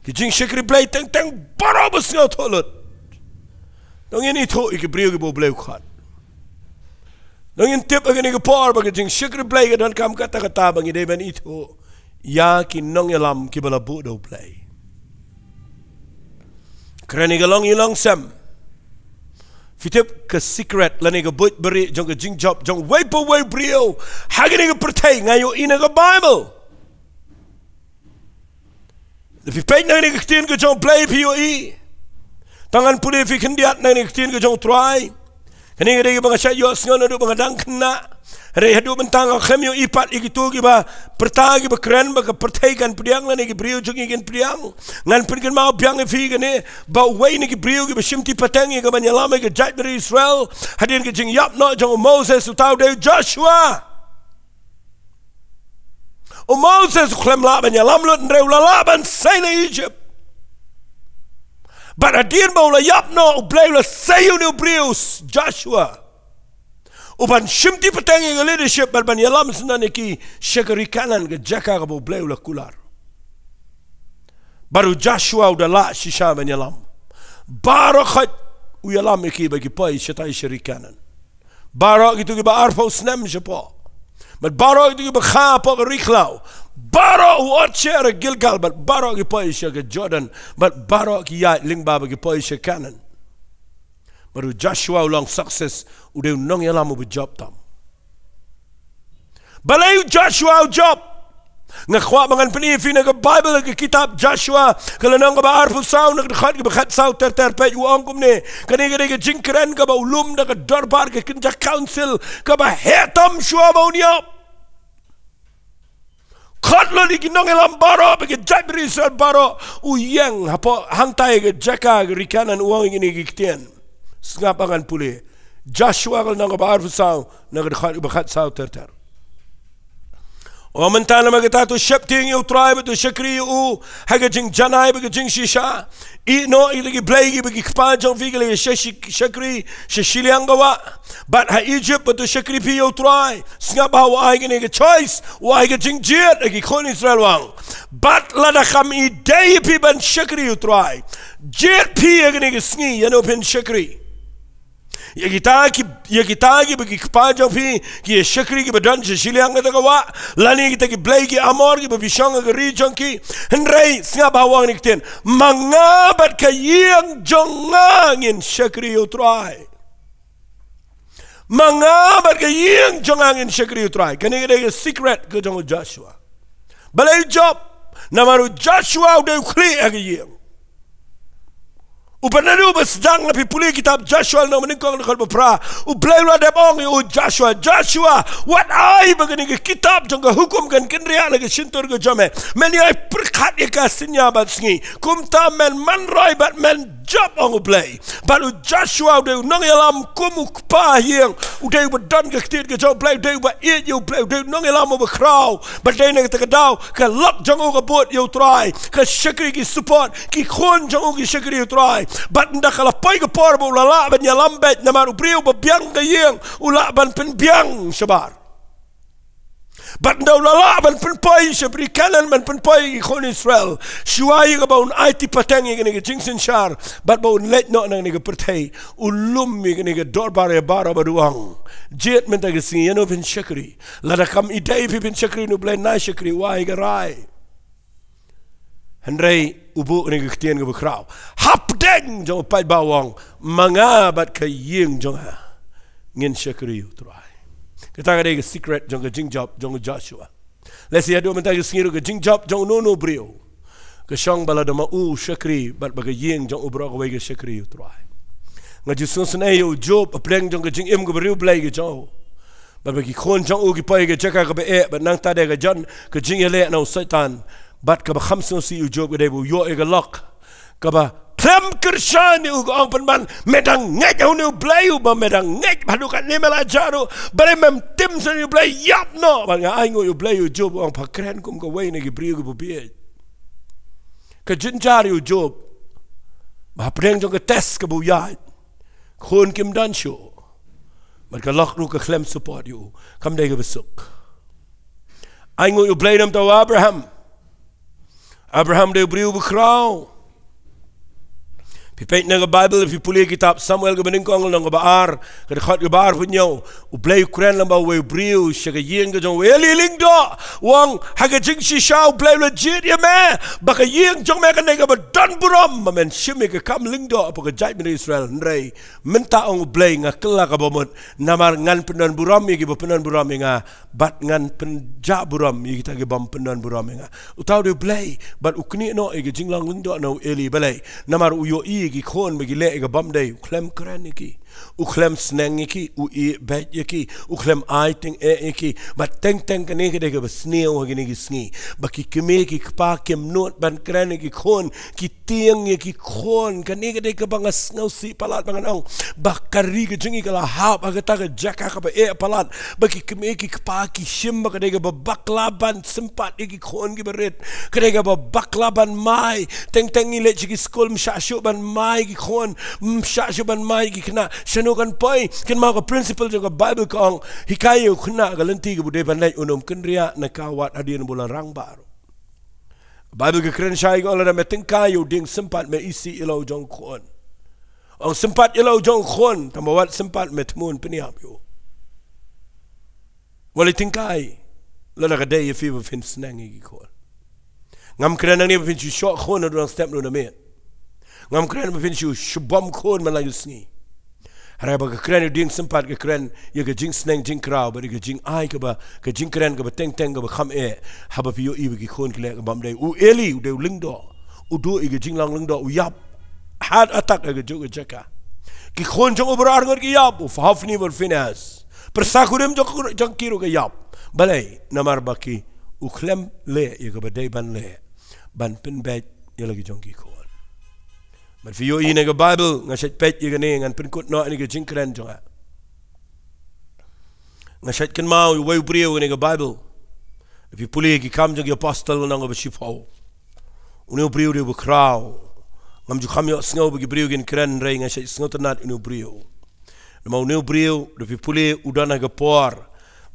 Ki jingshakri Blei teng teng baroh ba sngewthuh lut. To ngin ithuh ïa ki briew kiba U Blei u khot. To ngin tip ha kane ka por ba ka jingshakri Blei ka donkam katta katta, ba ngi dei ban ithuh ïa ki nongïalam kiba la buh da U Blei. Kren ïa ka long ïa long sem. Phi tip ka secret lane ka buit bari jong ka jingjop jong uwei pa uwei u briew ha kane ka pyrthei, nga ïohi na ka Bible. Lada phi peit na kane ka ktien ka jong U Blei phi ïohi. To ngan pule ïa phi khyndiat na kane ka ktien ka jong U Trai. Kane ka dei kaba nga shait ïohsngew naduh ba nga dang khynnah. Hynrei haduh mynta nga khlem ïohi pat ïa kito kiba pyrta, kiba kren ba ka pyrthei kan pdiang lane ki briew jong ngi kin pdiang. Ngan pynkynmaw biang ïa phi kane, ba uwei na ki briew kiba shimti pateng ïa ka ban ïalam ïa ka jaitbynriew Israel hadien ka jingïap noh jong u Moses, uta u dei u Joshua. U Moses u khlem lah ban ïalam lut, hynrei u la lah ban sei na Egypt. Bad hadien ba u la ïap noh, U Blei u la sei ïa une u briew, Joshua, u ban shimti pateng ïa ka leadership bad ban ïalam syndon ïa ki sha ka ri Kanaan, ka jaka kaba U Blei u la kular. Bad u Joshua u da lah shisha ban ïalam. Baroh khoit u ïalam ïa ki ba ki poi shatai sha ri Kanaan. Baroh kito kiba arphew snem shapoh, bad baroh kito kiba kha hapoh ka ri khlaw, baroh u ot sha ka Gilgal, bad baroh ki poi sha ka Jordan, bad baroh ki ïaid lyngba ba ki poi sha Kanaan. Bad u Joshua u long success, u dei u nongïalam uba jop tam. Balei u Joshua u jop? Nga kwah ba ngan pyni ïa phi na ka Bible, ka kitab Joshua, ka lynnong kaba arphew saw, na ka dkhot kaba khatsaw ter ter, peit u ong kumne. Kane ka dei ka jingkren kaba u lum da ka dorbar, ka kynja council kaba heh tam shuwa ba un ïap. Khot lut ïa ki nongïalam baroh bad ki jaitbynriew Israel baroh, u ïeng hapoh hangtai ka jaka ka ri Kanaan, u ong ïa kine ki ktien. Sngap, ngan pule. Joshua ka lynnong kaba arphew saw, na ka dkhot kaba khatsaw ter ter. Ong, mynta namar kata to sheptieng ïa U Trai bad to shakri ïa u ha ka jingjanai bad ka jingshisha. Ïehnoh ïa kita ki blei kiba ki kpa jong phi ki la ïa sha-, shi-, shakri sha shiliang ka wah. Bad ha Egypt bad to shakri phi ïa U Trai. Sngap, ha u ai kane ka choice, u ai ka jingjied ha ki khun Israel, u ong, bad lada kam ïadei ïa phi ban shakri ïa U Trai, jied phi ha kane ka sngi ïano phin shakri. Ïa kita ki, ïa kita kiba ki kpa jong phi ki ïa shakri kiba don sha shiliang kata ka wah, lane kita ki blei ki Amor kiba phi shong ha ka ri jong ki. Hynrei sngap, ha u ong kine ki ktien, ma nga bad ka ïing jong nga ngin shakri ïa U Trai. Ma nga bad ka ïing jong nga ngin shakri ïa U Trai. Kane ka dei ka secret ka jong u Joshua. Balei u jop? Namar u Joshua u dei u khlieh ha ka ïing. U ba naduh ba sdang, lada phi pule kitab Joshua lynnong banyngkong, dkhot ba phra, U Blei u la dep ong ïa u Joshua, Joshua, wat ai ba kane ka kitab jong ka hukum kan kynriah na ka shyntur ka jong me. Men ïai pyrkhat ïa ka synñia bad sngi. Kumta men man roi bad men jop, ong U Blei. Bad u Joshua u dei u nongïalam kum u kpa ïing, u dei uba don ka ktien ka jong U Blei, u dei uba ïeit ïa U Blei, u dei u nongïalam uba khraw. Bad dei na kata ka daw ka lok jong u ka bud ïa U Trai, ka shakri ki support, ki khun jong u ki shakri ïa U Trai. Bad ynda ka la poi ka por ba u la lah ban ïalam beit, namar u briew ba biang ka ïing u lah ban pynbiang shabar. Bad ynda u la lah ban pynpoi sha ri Kanaan, ban pynpoi ïa ki khun Israel, shuwa ïa kaba un aiti pateng ïa kane ka jingsynshar bad ba un leit noh na kane ka pyrthei, u lum ïa kane ka dorbar ïa baroh bad u ong, jied mynta ka sngi ïano phin shakri. Lada kam ïadei phi phin shakri ïa une U Blei, nai shakri, u ai ka rai. Hynrei u buh kane ka ktien kaba khraw hapdeng jong u paidbah, u ong, ma nga bad ka ïing jong nga ngin shakri ïa U Trai. Kata ka dei ka secret jong ka jingjop jong u Joshua. Lehse ïa u mynta ka sngi ruh ka jingjop jong uno uno u briew ka shong ba lada ma u shakri bad ba ka ïing jong u baroh kawei ka shakri ïa u Trai. Nga ju sngewsynei ïa u Job hapdeng jong ka jingim kaba riewblei ka jong u. Bad ba ki khun jong u ki poi ha ka jaka kaba eh bad nangta de ka jan ka jingïaleh na u Soitan. Bad kaba kham sngewsih ïa u Job ka dei ba u ïoh ïa ka lok kaba khlem kyrshan ïa u, ka ong pynban, me dang ngeit ha une u Blei uba me dang ngeit, haduh katne me la jah ruh, balei mem tim sha une u Blei, ïap noh. Bad nga ainguh ïa u Blei ïa u Job, u ong pha kren kum kawei na ki briew kiba bieit. Ka jynjar ïa u Job ba hapdeng jong ka test kaba u ïaid, khun kim don shuh bad ka lok ruh ka khlem support ïa u, kam dei kaba suk. Ainguh ïa u Blei namar u Abraham. Abraham dei u briew bakhraw. Phi peit na ka Baibl, phi pule kitab Samuel kaba nyngkong, lynnong kaba ar, ka dkhot kaba arphew hynñiew. U Blei u kren lem bad uwei u briew sha ka ïing ka jong u Eli lyngdoh, u ong, ha ka jingshisha u Blei u la jied ïa me ba ka ïing jong me kan dei kaba don burom, ba men shim ïa ka kam lyngdoh hapoh ka jaitbynriew Israel. Hynrei mynta, ong u Blei, nga kylla kaba mut, namar ngan pyndon burom ïa kiba pyndon burom ïa nga bad ngan pynjah burom ïa kita kibym pyndon burom ïa nga. Uta u dei u Blei bad u knieh noh ïa ka jinglong lyngdoh na u Eli. Balei? Namar u ïohi ïa ki khun ba ki leh ïa ka bym dei, u khlem kren ïa ki, u khlem sneng ïa ki, u ïeh beit ïa ki, u khlem ai tyngeh ïa ki. Bad teng teng kane ka dei kaba sniew ha kine ki sngi, ba ki kmie ki kpa kim nud ban kren ïa ki khun, ki tieng ïa ki khun. Kane ka dei kaba nga sngewsih palat ba ngan ong ba ka ri ka jong ngi ka la hap ha kata ka jaka kaba eh palat, ba ki kmie ki kpa ki shim ba ka dei kaba bakla ban sympat ïa ki khun kiba rit, ka dei kaba bakla ban mai. Teng teng ngi leit sha ki skul, ym shah shuh ban mai ki khun, ym shah shuh ban mai ki khynnah. Shano kan poi? Kynmaw ka principle jong ka Baibl, ka ong, hikai ïa u khynnah ka lynti kaba u dei ban leit, un ym kynriah na ka wat hadien ba u la rangbah ruh. Baibl ka kren shai, ka ong, lada me tyngkai ïa u dieng sympat, me isih ïa la u jong u khun. Ong, sympat ïa la u jong u khun, tang ba wat sympat me thmu, pynïap ïa u. Wat leit tyngkai lada ka dei ïa phi ba phin sneng ïa ki khun. Ngam kren nangne ba phin shu shoh khun naduh dang step ruh na miet. Ngam kren ba phin shu shibom khun man la ïa u sngi. Hynrei ba ka kren ïa u dieng sympat ka kren ïa ka jingsneng jingkraw bad ïa ka jingai kaba, ka jingkren kaba teng teng kaba kham eh, haba phi ïohi ba ki khun ki leh ka bym dei. U Eli u dei u lyngdoh, u duh ïa ka jinglong lyngdoh, u ïap, heart attack ha kajuh ka jaka. Ki khun jong u baroh arngut ki ïap, u Hophni bad Phinehas, pyrsa kurim jong, jong ki ruh ki ïap. Balei? Namar ba ki, u khlem leh ïa kaba dei ban leh ban pynbeit ïa la ki jong ki khun. Bad phi ïohi na ka Baibl, nga shait peit ïa kane, ngan pynkut noh ïa ka jingkren jong nga. Nga shait kynmaw ïa uwei u briew na ka Baibl. Phi pule Ki Kam jong ki Apostol, lynnong kaba shiphew. Une u briew u dei u bakhraw. Ngam ju kham ïohsngew ba ki briew kin kren, hynrei nga shait sngewtynnad ïa une u briew. Namar une u briew, lada phi pule, u don ha ka por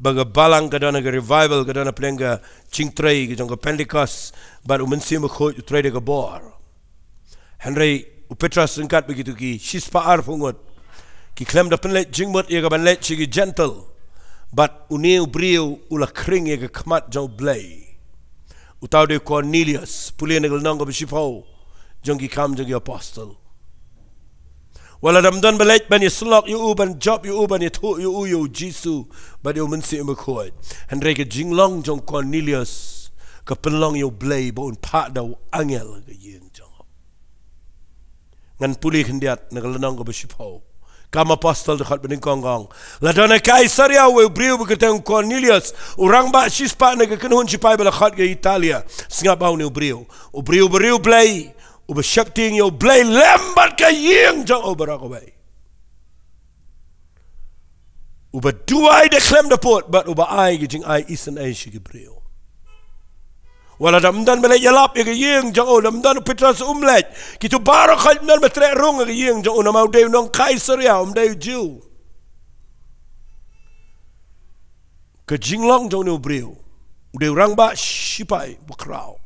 ba ka balang ka don ha ka revival, ka don hapdeng ka jingtrei ka jong ka Pentecost, bad u Mynsiem Bakhuid u trei da ka bor. Hynrei u Petros ryngkat bad kito ki shispah arphew ngut ki khlem da pynleit jingmut ïa ka ban leit sha ki Jentil. Bad une u briew u la khring ïa ka khmat jong u Blei. Uta u dei u Kornelius, pule na ka lynnong kaba shiphew jong Ki Kam jong ki Apostol. Wat lada ym don ba leit ban ïasyllok ïa u, ban jop ïa u, ban ïathuh ïa u ïa u Jisu bad ïa u Mynsiem Bakhuid, hynrei ka jinglong jong u Kornelius ka pynlong ïa u Blei ba un phah da u angel ha ka ïing jong u. Ngan pule khyndiat na ka lynnong kaba shiphew. Kam Apostol dkhot ba nyngkong, ka ong, la don ha Kaisaria uwei u briew ba kyrteng u Kornelius, u rangbah shispah na ka kynhun shipai ba la khot ka Italia. Sngap ba une u briew, u briew ba riewblei, uba sheptieng ïa u Blei lem bad ka ïing jong u baroh kawei. Uba duwai da khlem da pud bad uba ai ka jingai isynei sha ki briew. Wat lada ym don ba leit ïalap ïa ka ïing jong u, lada ym don u Petros um leit. Kito baroh khoit ym don ba treh rung ha ka ïing jong u namar u dei u nong Kaisaria, um dei u Jiw. Ka jinglong jong une u briew, u dei u rangbah shipai bakhraw,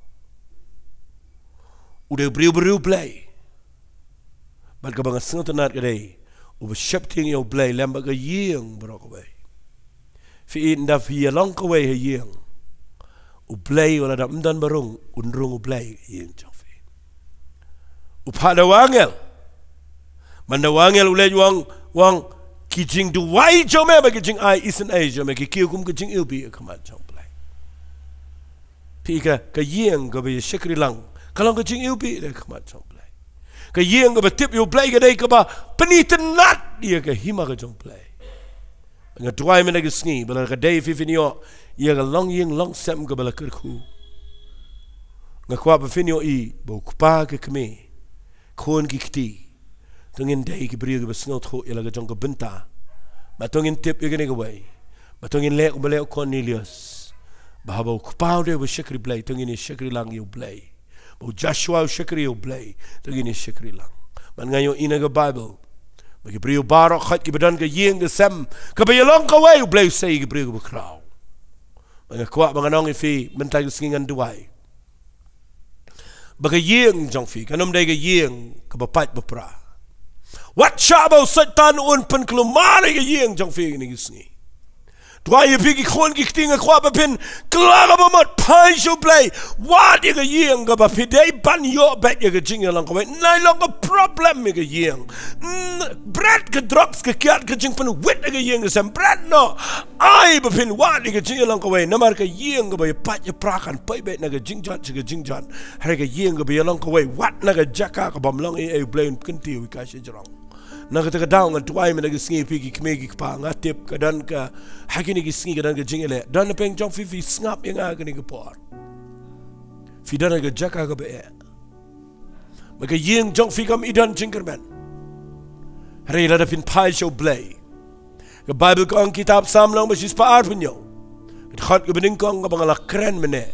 u dei u briew ba riewblei. Bad kaba nga sngewtynnad ka dei, uba sheptieng ïa u Blei lem bad ka ïing baroh kawei. Phi i, ynda phi ïalong kawei ha ïing, u Blei wat lada ym don ba rung, un rung u Blei ha ïing jong phi. U phah da u angel. Mynta u angel u leit u ong, u ong, Ki jingduwai jong me bad ki jingai isynei jong me ki kiew kum ka jingiwbih ha khmat jong U Blei. Phi ka, ka ïing kaba ïa shakri lang ka long ka jingiwbih ha khmat jong U Blei. Ka ïing kaba tip ïa U Blei ka dei kaba pynitynnad ïa ka hima ka jong U Blei. Nga duwai mynta ka sngi ba lada ka dei phi phin ïoh ïa ka longïing longsem kaba la kyrkhu. Nga kwah ba phin ïohi ba u kpa, ka kmie, khun ki kti, to ngin dei ki briew kiba sngewthuh ïa la ka jong ka bynta. Ba to ngin tip ïa kane kawei, ba to ngin leh kumba leh u Cornelius, ba haba u kpa u dei uba shakri Blei, to ngin ïa shakri lang ïa U Blei. Ba u Joshua u shakri ïa U Blei, to ngin ïa shakri lang. Bad nga ïohi na ka Baibl ba ki briew baroh, hooid, kiba don ka ïing ka sem kaba ïalong kawei, U Blei u sei ïa ki briew kiba khraw. Bad nga kwah ba ngan ong ïa phi mynta ka sngi, ngan duwai ba ka ïing jong phi kan ym dei ka ïing kaba pait ba pra. Wat shah ba u Soitan un pynkulmar ïa ka ïing jong phi kane ka sngi. Duwai ïa phi ki khun ki kti, nga kwah ba phin kylla kaba mut, phai sha U Blei. Wad ïa ka ïing kaba phi dei ban ïoh beit ïa ka jingïalong kawei. Nai long ka problem ïa ka ïing. Mm, bret ka drugs, ka kiad, ka jingpynwit ïa ka ïing ka sem, bret noh. Ai ba phin wad ïa ka jingïalong kawei, namar ka ïing kaba ïa pait ïa pra kan poi beit na ka jingjot sha ka jingjot. Hynrei ka ïing kaba ïalong kawei, wat na ka jaka ka bym long ei ei, U Blei un kynti ïa ka shajrong. Na kata ka daw nga duwai mynta ka sngi, phi ki kmie ki kpa, nga tip ka don ka, ha kine ki sngi ka don ka jingeh leh. Don na pdeng jong phi, phi sngap ïa nga ha kane ka por. Phi don ha ka jaka kaba eh. Ba ka ïing jong phi kam i don jingkyrmen. Hynrei lada phin phai sha U Blei, ka Baibl ka ong, kitab Salm lynnong ba shispah arphew hynñiew, ka dkhot kaba nyngkong kaba nga la kren mynne.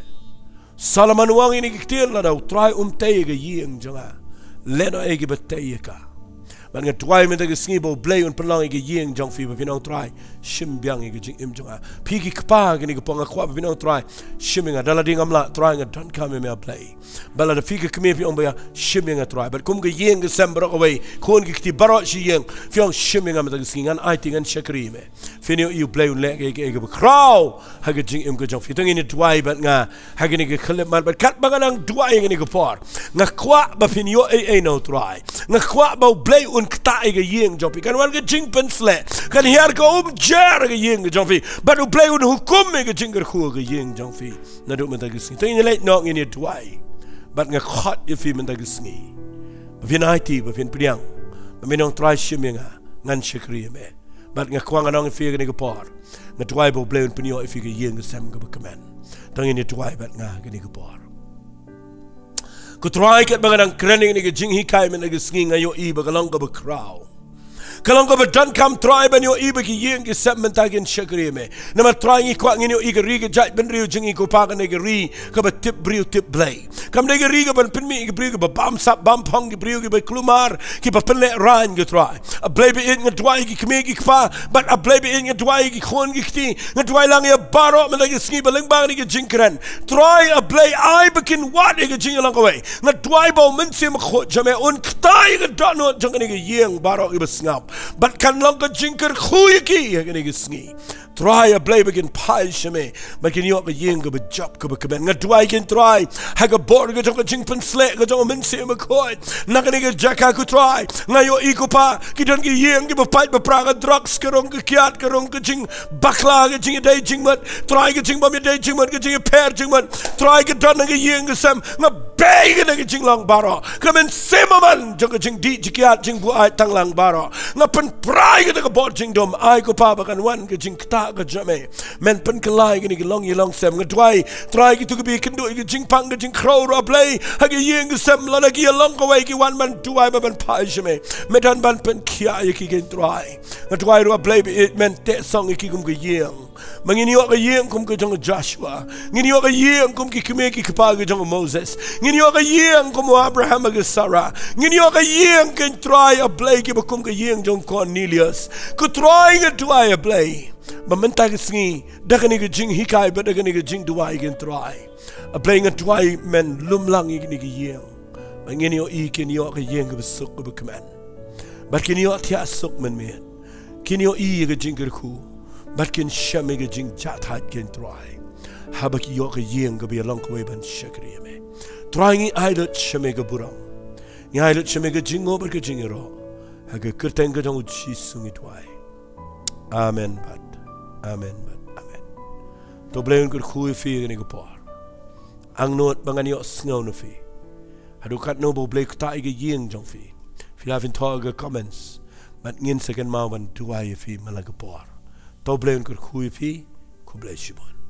Solomon u ong ïa kine ki ktien, lada U Trai um tei ïa ka ïing jong nga, lehnohei kiba tei ïa ka. Bad nga duwai mynta ka sngi ba U Blei un pynlong ïa ka ïing jong phi, ba phin ong, Trai, shim biang ïa ka jingim jong nga. Phi ki kpa, kine ki por nga kwah ba phin ong, Trai, shim ïa nga. Da lade ngam lah, Trai, nga donkam ïa me, A Blei. Bad lada phi ka kmie phi ong ba ïa shim ïa nga, Trai. Bad kum ka ïing ka sem baroh kawei, khun ki kti baroh shi ïing, phi ong, shim ïa nga mynta ka sngi, ngan aiti, ngan shakri ïa me. Phin ïohi U Blei un leh kaei kaei kaba khraw ha ka jingim ka jong phi. To ngin ïa duwai bad nga ha kane ka khyllipmat, bad katba nga nang duwai ha kane ka por, nga kwah ba phin ïoh ei ei na U Trai. Nga kwah ba U Blei un ktah ïa ka ïing jong phi. Kan wan ka jingpynsleh, kan hiar ka umjer ha ka ïing ka jong phi, bad U Blei un hukum ïa ka jingkyrkhu ha ka ïing jong phi. Naduh mynta ka sngi, to ngin ïa leit noh, ngin ïa duwai. Bad nga khot ïa phi mynta ka sngi ba phin aiti, ba phin pdiang, ba phin ong, Trai, shim ïa nga, ngan shakri ïa me. Bad nga kwah ngan ong ïa phi ha kane ka por, nga duwai ba U Blei un pynïoh ïa phi ka ïing ka sem kaba kmen. To ngin ïa duwai bad nga ha kane ka por. Ko Trai, katba nga dang kren ïa kane ka jinghikai mynta ka sngi, nga ïohi ba ka long kaba khraw. Ka long kaba donkam, Trai, ban ïohi ba ki ïing ki sem mynta kin shakri ïa me. Namar, Trai, ngi kwah ngin ïohi ka ri ka jaitbynriew jong ngi, ko Pa, kan dei ka ri kaba tip briew tip Blei. Kam dei ka ri kaban pynmih ïa ki briew kiba bamsap bamphong, ki briew kiba kulmar, kiba pynlehraiñ, ko Trai. A Blei ba ïeit, nga duwai ïa ki kmie ki kpa, bad A Blei ba ïeit, nga duwai ïa ki khun ki kti, nga duwai lang ïa baroh mynta ka sngi ba lyngba kane ka jingkren. Trai, A Blei, ai ba kin wad ïa ka jingïalong kawei. Nga duwai ba U Mynsiem Bakhuid jong me un ktah ïa ka dohnud jong kane ka ïing baroh kiba sngap. Bad kan long ka jingkyrkhu ïa ki ha kane ka sngi. Trai, A Blei, ba kin phai sha me, ba kin ïoh ka ïing kaba jop kaba kmen. Nga duwai kin, Trai, ha ka bor ka jong ka jingpynsleh ka jong U Mynsiem Bakhuid na kane ka jaka, ko Trai. Nga ïohi, ko Pa, ki don ki ïing kiba pait ba pra, ka drugs ka rung, ka kiad ka rung, ka jingbakla, ka jingïadei jingmut, Trai, ka jingbym ïadei jingmut, ka jingïapher jingmut, Trai, ka don ha ka ïing ka sem. Nga bei ïa kane ka jinglong baroh, ka mynsiem man jong ka jingdih jingkiad, jingbuaid tang lang baroh. Nga pynpra ïa kata ka bor jingdum, ai, ko Pa, ba kan wan ka jingktah ka jong me. Men pynkylla ïa kine ki longïing longsem. Nga duwai, Trai, kito kiba ïakynduh ïa ka jingpang ka jingkhraw ruh, A Blei, ha ka ïing ka sem, lada ki ïalong kawei, ki wan ban duwai bad ban phai sha me, me don ban pynkhiah ïa ki, ko Trai. Nga duwai ruh, A Blei ba ïeit, men teh song ïa ki kum ka ïing. Ma ngin ïoh ka ïing kum ka jong u Joshua. Ngin ïoh ka ïing kum ki kmie ki kpa ka jong u Moses. Ngin ïoh ka ïing kum u Abraham bad ka Sarah. Ngin ïoh ka ïing, ko Trai, A Blei, kiba kum ka ïing jong u Cornelius. Ko Trai, nga duwai, A Blei, ba mynta ka sngi, da kane ka jinghikai bad da kane ka jingduwai, ko Trai, A Blei, nga duwai men lum lang ïa kine ki ïing. Ba ngin ïohi kin ïoh ka ïing kaba suk kaba kmen. Bad kin ïoh thiah suk mynmiet. Kin ïohi ïa ka jingkyrkhu. Bad kin shem ïa ka jingjahthait, ko Trai, haba ki ïoh ka ïing kaba ïalong kawei ban shakri ïa me. Trai, ngi ai lut sha me ka burom. Ngi ai lut sha me ka jingnguh bad ka jingïaroh. Ha ka kyrteng ka jong u Jisu ngi duwai. Amen bad amen bad amen. To Blei un kyrkhu ïa phi kane ka por. Angnud ba ngan ïohsngew na phi. Haduh katno ba U Blei u ktah ïa ka ïing jong phi, phi la phin thoh ha ka comments. Bad ngin sa kynmaw ban duwai ïa phi man la ka por. To Blei un kyrkhu ïa phi. Khublei shibun.